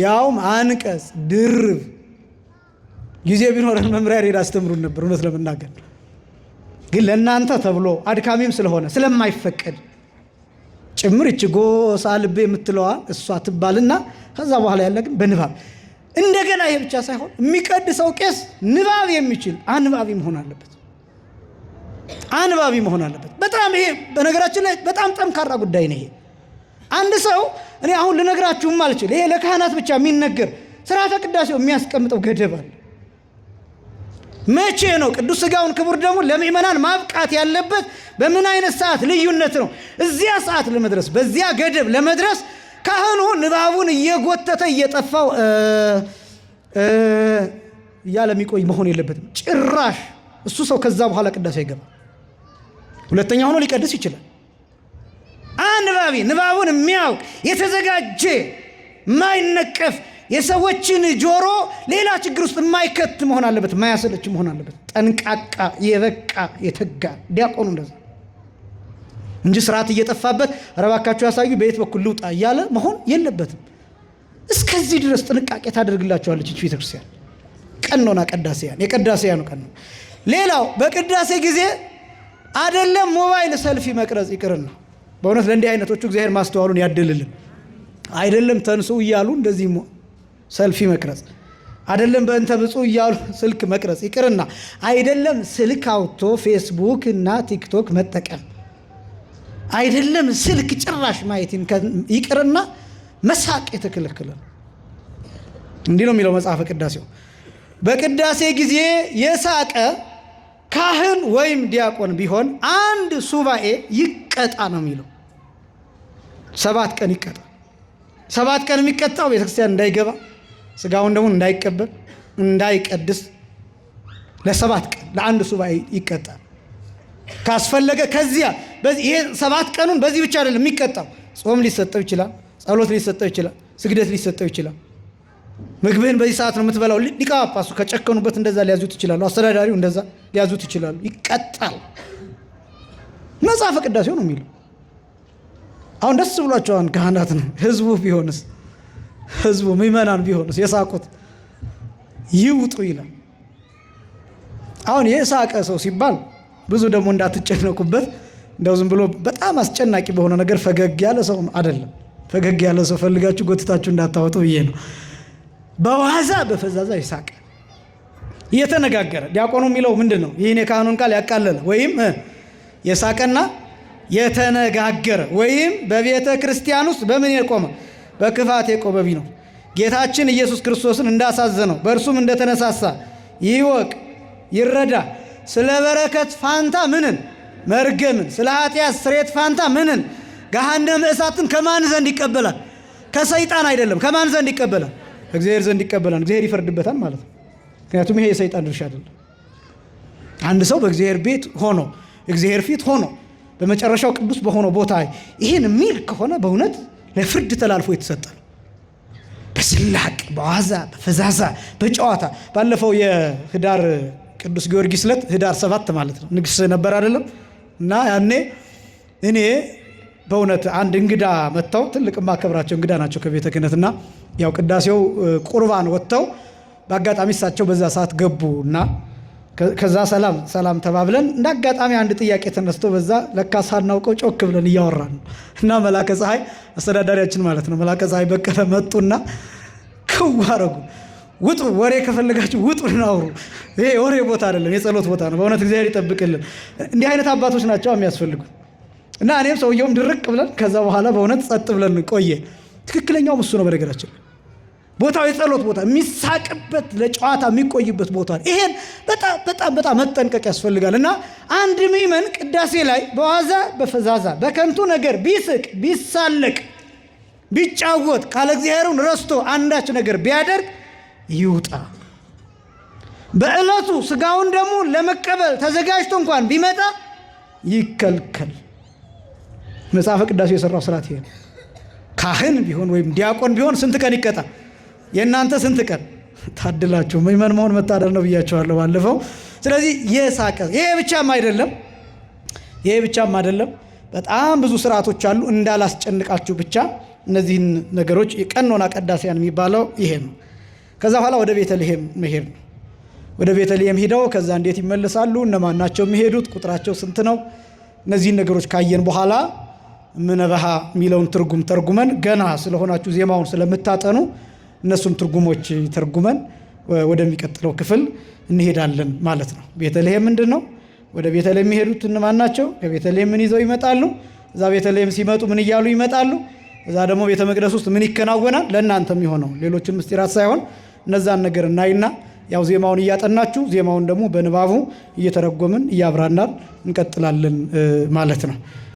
ያውም አንቀጽ ድርብ። ጊዜ ቢኖረን መምሪያ ሬድ አስተምሩን ነበር። እውነት ለመናገር ግን ለእናንተ ተብሎ አድካሚም ስለሆነ ስለማይፈቀድ ጭምር ይቺ ጎሳ ልቤ የምትለዋ እሷ ትባልና ከዛ በኋላ ያለ ግን በንባብ እንደገና ይሄ ብቻ ሳይሆን የሚቀድሰው ቄስ ንባብ የሚችል አንባቢ መሆን አለበት። አንባቢ መሆን አለበት። በጣም ይሄ በነገራችን ላይ በጣም ጠንካራ ጉዳይ ነው። ይሄ አንድ ሰው እኔ አሁን ልነግራችሁም አልችል። ይሄ ለካህናት ብቻ የሚነገር ስርዓተ ቅዳሴው የሚያስቀምጠው ገደብ አለ። መቼ ነው ቅዱስ ሥጋውን ክቡር ደግሞ ለምእመናን ማብቃት ያለበት? በምን አይነት ሰዓት ልዩነት ነው? እዚያ ሰዓት ለመድረስ በዚያ ገደብ ለመድረስ ካህኑ ንባቡን እየጎተተ እየጠፋው እያለ የሚቆይ መሆን የለበትም ጭራሽ። እሱ ሰው ከዛ በኋላ ቅዳሴ አይገባ። ሁለተኛ ሆኖ ሊቀድስ ይችላል። አንባቢ ንባቡን የሚያውቅ የተዘጋጀ የማይነቀፍ የሰዎችን ጆሮ ሌላ ችግር ውስጥ የማይከት መሆን አለበት። የማያሰለች መሆን አለበት። ጠንቃቃ፣ የበቃ፣ የተጋ ዲያቆኑ እንደዛ እንጂ ስርዓት እየጠፋበት ኧረ እባካችሁ ያሳዩ በየት በኩል ልውጣ እያለ መሆን የለበትም። እስከዚህ ድረስ ጥንቃቄ ታደርግላቸዋለች ይህች ቤተክርስቲያን። ቀኖና ቀዳሴያን የቀዳሴያኑ ቀኖና። ሌላው በቅዳሴ ጊዜ አደለም ሞባይል ሰልፊ መቅረጽ ይቅርና በእውነት ለእንዲህ አይነቶቹ እግዚአብሔር ማስተዋሉን ያድልልን። አይደለም ተንሱ እያሉ እንደዚህ ሰልፊ መቅረጽ፣ አይደለም በእንተ ብፁዕ እያሉ ስልክ መቅረጽ ይቅርና አይደለም ስልክ አውጥቶ ፌስቡክ እና ቲክቶክ መጠቀም፣ አይደለም ስልክ ጭራሽ ማየት ይቅርና መሳቅ የተከለከለ ነው። እንዲህ ነው የሚለው መጽሐፈ ቅዳሴው። በቅዳሴ ጊዜ የሳቀ ካህን ወይም ዲያቆን ቢሆን አንድ ሱባኤ ይቀጣ ነው የሚለው። 7 ቀን ይቀጣ። 7 ቀን የሚቀጣው ቤተክርስቲያን እንዳይገባ፣ ስጋውን ደግሞ እንዳይቀበል፣ እንዳይቀድስ ለ7 ቀን ለአንድ ሱባኤ ይቀጣል። ካስፈለገ ከዚያ ይሄ 7 ቀኑን በዚህ ብቻ አይደለም የሚቀጣው። ጾም ሊሰጠው ይችላል፣ ጸሎት ሊሰጠው ይችላል፣ ስግደት ሊሰጠው ይችላል። ምግብህን በዚህ ሰዓት ነው የምትበላው። ሊቀ ጳጳሱ ከጨከኑበት እንደዛ ሊያዙት ይችላሉ። አስተዳዳሪው እንደዛ ሊያዙት ይችላሉ። ይቀጣል። መጽሐፈ ቅዳሴው ነው የሚለው። አሁን ደስ ብሏቸዋል ካህናት ነው። ህዝቡ ቢሆንስ፣ ህዝቡ ምእመናን ቢሆንስ የሳቁት ይውጡ ይላል። አሁን የሳቀ ሰው ሲባል ብዙ ደግሞ እንዳትጨነቁበት፣ እንደው ዝም ብሎ በጣም አስጨናቂ በሆነ ነገር ፈገግ ያለ ሰው አይደለም። ፈገግ ያለ ሰው ፈልጋችሁ ጎትታችሁ እንዳታወጡ ብዬ ነው። በዋዛ በፈዛዛ ይሳቀ እየተነጋገረ ዲያቆኑ የሚለው ምንድን ነው? ይህን የካህኑን ቃል ያቃለለ ወይም የሳቀና የተነጋገረ ወይም በቤተ ክርስቲያን ውስጥ በምን የቆመ በክፋት የቆመ ቢኖር ጌታችን ኢየሱስ ክርስቶስን እንዳሳዘነው በእርሱም እንደተነሳሳ ይወቅ ይረዳ። ስለ በረከት ፋንታ ምንን መርገምን፣ ስለ ኃጢአት ስርየት ፋንታ ምንን ገሃነመ እሳትን ከማን ዘንድ ይቀበላል? ከሰይጣን አይደለም። ከማን ዘንድ ይቀበላል? እግዚአብሔር ዘንድ ይቀበላል። እግዚአብሔር ይፈርድበታል ማለት ነው። ምክንያቱም ይሄ የሰይጣን ድርሻ አይደለም። አንድ ሰው በእግዚአብሔር ቤት ሆኖ እግዚአብሔር ፊት ሆኖ በመጨረሻው ቅዱስ በሆነው ቦታ ይሄን የሚል ከሆነ በእውነት ለፍርድ ተላልፎ የተሰጠ ነው። በስላቅ በዋዛ በፈዛዛ በጨዋታ ባለፈው የህዳር ቅዱስ ጊዮርጊስ ዕለት ህዳር 7 ማለት ነው ንግስ ነበር አይደለም? እና ያኔ እኔ በእውነት አንድ እንግዳ መጥተው ትልቅ ማከብራቸው እንግዳ ናቸው ከቤተ ክህነትና ያው ቅዳሴው ቁርባን ወጥተው በአጋጣሚ እሳቸው በዛ ሰዓት ገቡና ከዛ ሰላም ሰላም ተባብለን እንደ አጋጣሚ አንድ ጥያቄ ተነስቶ በዛ ለካ ሳናውቀው ጮክ ብለን እያወራን ነው። እና መላከ ፀሐይ አስተዳዳሪያችን ማለት ነው መላከ ፀሐይ በቀለ መጡና ክው አረጉ። ውጡ፣ ወሬ ከፈለጋችሁ ውጡ እናውሩ። ይሄ ወሬ ቦታ አይደለም፣ የጸሎት ቦታ ነው። በእውነት እግዚአብሔር ይጠብቅልን። እንዲህ አይነት አባቶች ናቸው የሚያስፈልጉ። እና እኔም ሰውየውም ድርቅ ብለን ከዛ በኋላ በእውነት ጸጥ ብለን ቆየ። ትክክለኛውም እሱ ነው። በነገራችን ቦታው የጸሎት ቦታ፣ የሚሳቅበት ለጨዋታ የሚቆይበት ቦታ። ይሄን በጣም በጣም በጣም መጠንቀቅ ያስፈልጋል። እና አንድ ምእመን ቅዳሴ ላይ በዋዛ በፈዛዛ በከንቱ ነገር ቢስቅ፣ ቢሳለቅ፣ ቢጫወት፣ ቃለ እግዚአብሔሩን ረስቶ አንዳች ነገር ቢያደርግ ይውጣ። በዕለቱ ስጋውን ደግሞ ለመቀበል ተዘጋጅቶ እንኳን ቢመጣ ይከልከል። መጽሐፈ ቅዳሴ የሰራው ስርዓት ይሄ ነው። ካህን ቢሆን ወይም ዲያቆን ቢሆን ስንት ቀን ይቀጣ? የእናንተ ስንት ቀን? ታድላችሁ። ምእመን መሆን መታደል ነው ብያቸዋለሁ ባለፈው። ስለዚህ የሳቀ ይሄ ብቻም አይደለም፣ ይሄ ብቻም አይደለም። በጣም ብዙ ስርዓቶች አሉ። እንዳላስጨንቃችሁ ብቻ እነዚህን ነገሮች ቀኖና ቀዳሲያን የሚባለው ይሄ ነው። ከዛ በኋላ ወደ ቤተልሔም መሄድ ነው። ወደ ቤተልሔም ሂደው ከዛ እንዴት ይመለሳሉ? እነማን ናቸው የሚሄዱት? ቁጥራቸው ስንት ነው? እነዚህን ነገሮች ካየን በኋላ ምነበሃ የሚለውን ትርጉም ተርጉመን፣ ገና ስለሆናችሁ ዜማውን ስለምታጠኑ እነሱን ትርጉሞች ተርጉመን ወደሚቀጥለው ክፍል እንሄዳለን ማለት ነው። ቤተልሔም ምንድን ነው? ወደ ቤተልሔም የሚሄዱት እነማን ናቸው? ከቤተልሔም ምን ይዘው ይመጣሉ? እዛ ቤተልሔም ሲመጡ ምን እያሉ ይመጣሉ? እዛ ደግሞ ቤተ መቅደስ ውስጥ ምን ይከናወናል? ለእናንተ የሚሆነው ሌሎችን ምስጢራት ሳይሆን እነዛን ነገር እናይና ያው ዜማውን እያጠናችሁ ዜማውን ደግሞ በንባቡ እየተረጎምን እያብራናን እንቀጥላለን ማለት ነው።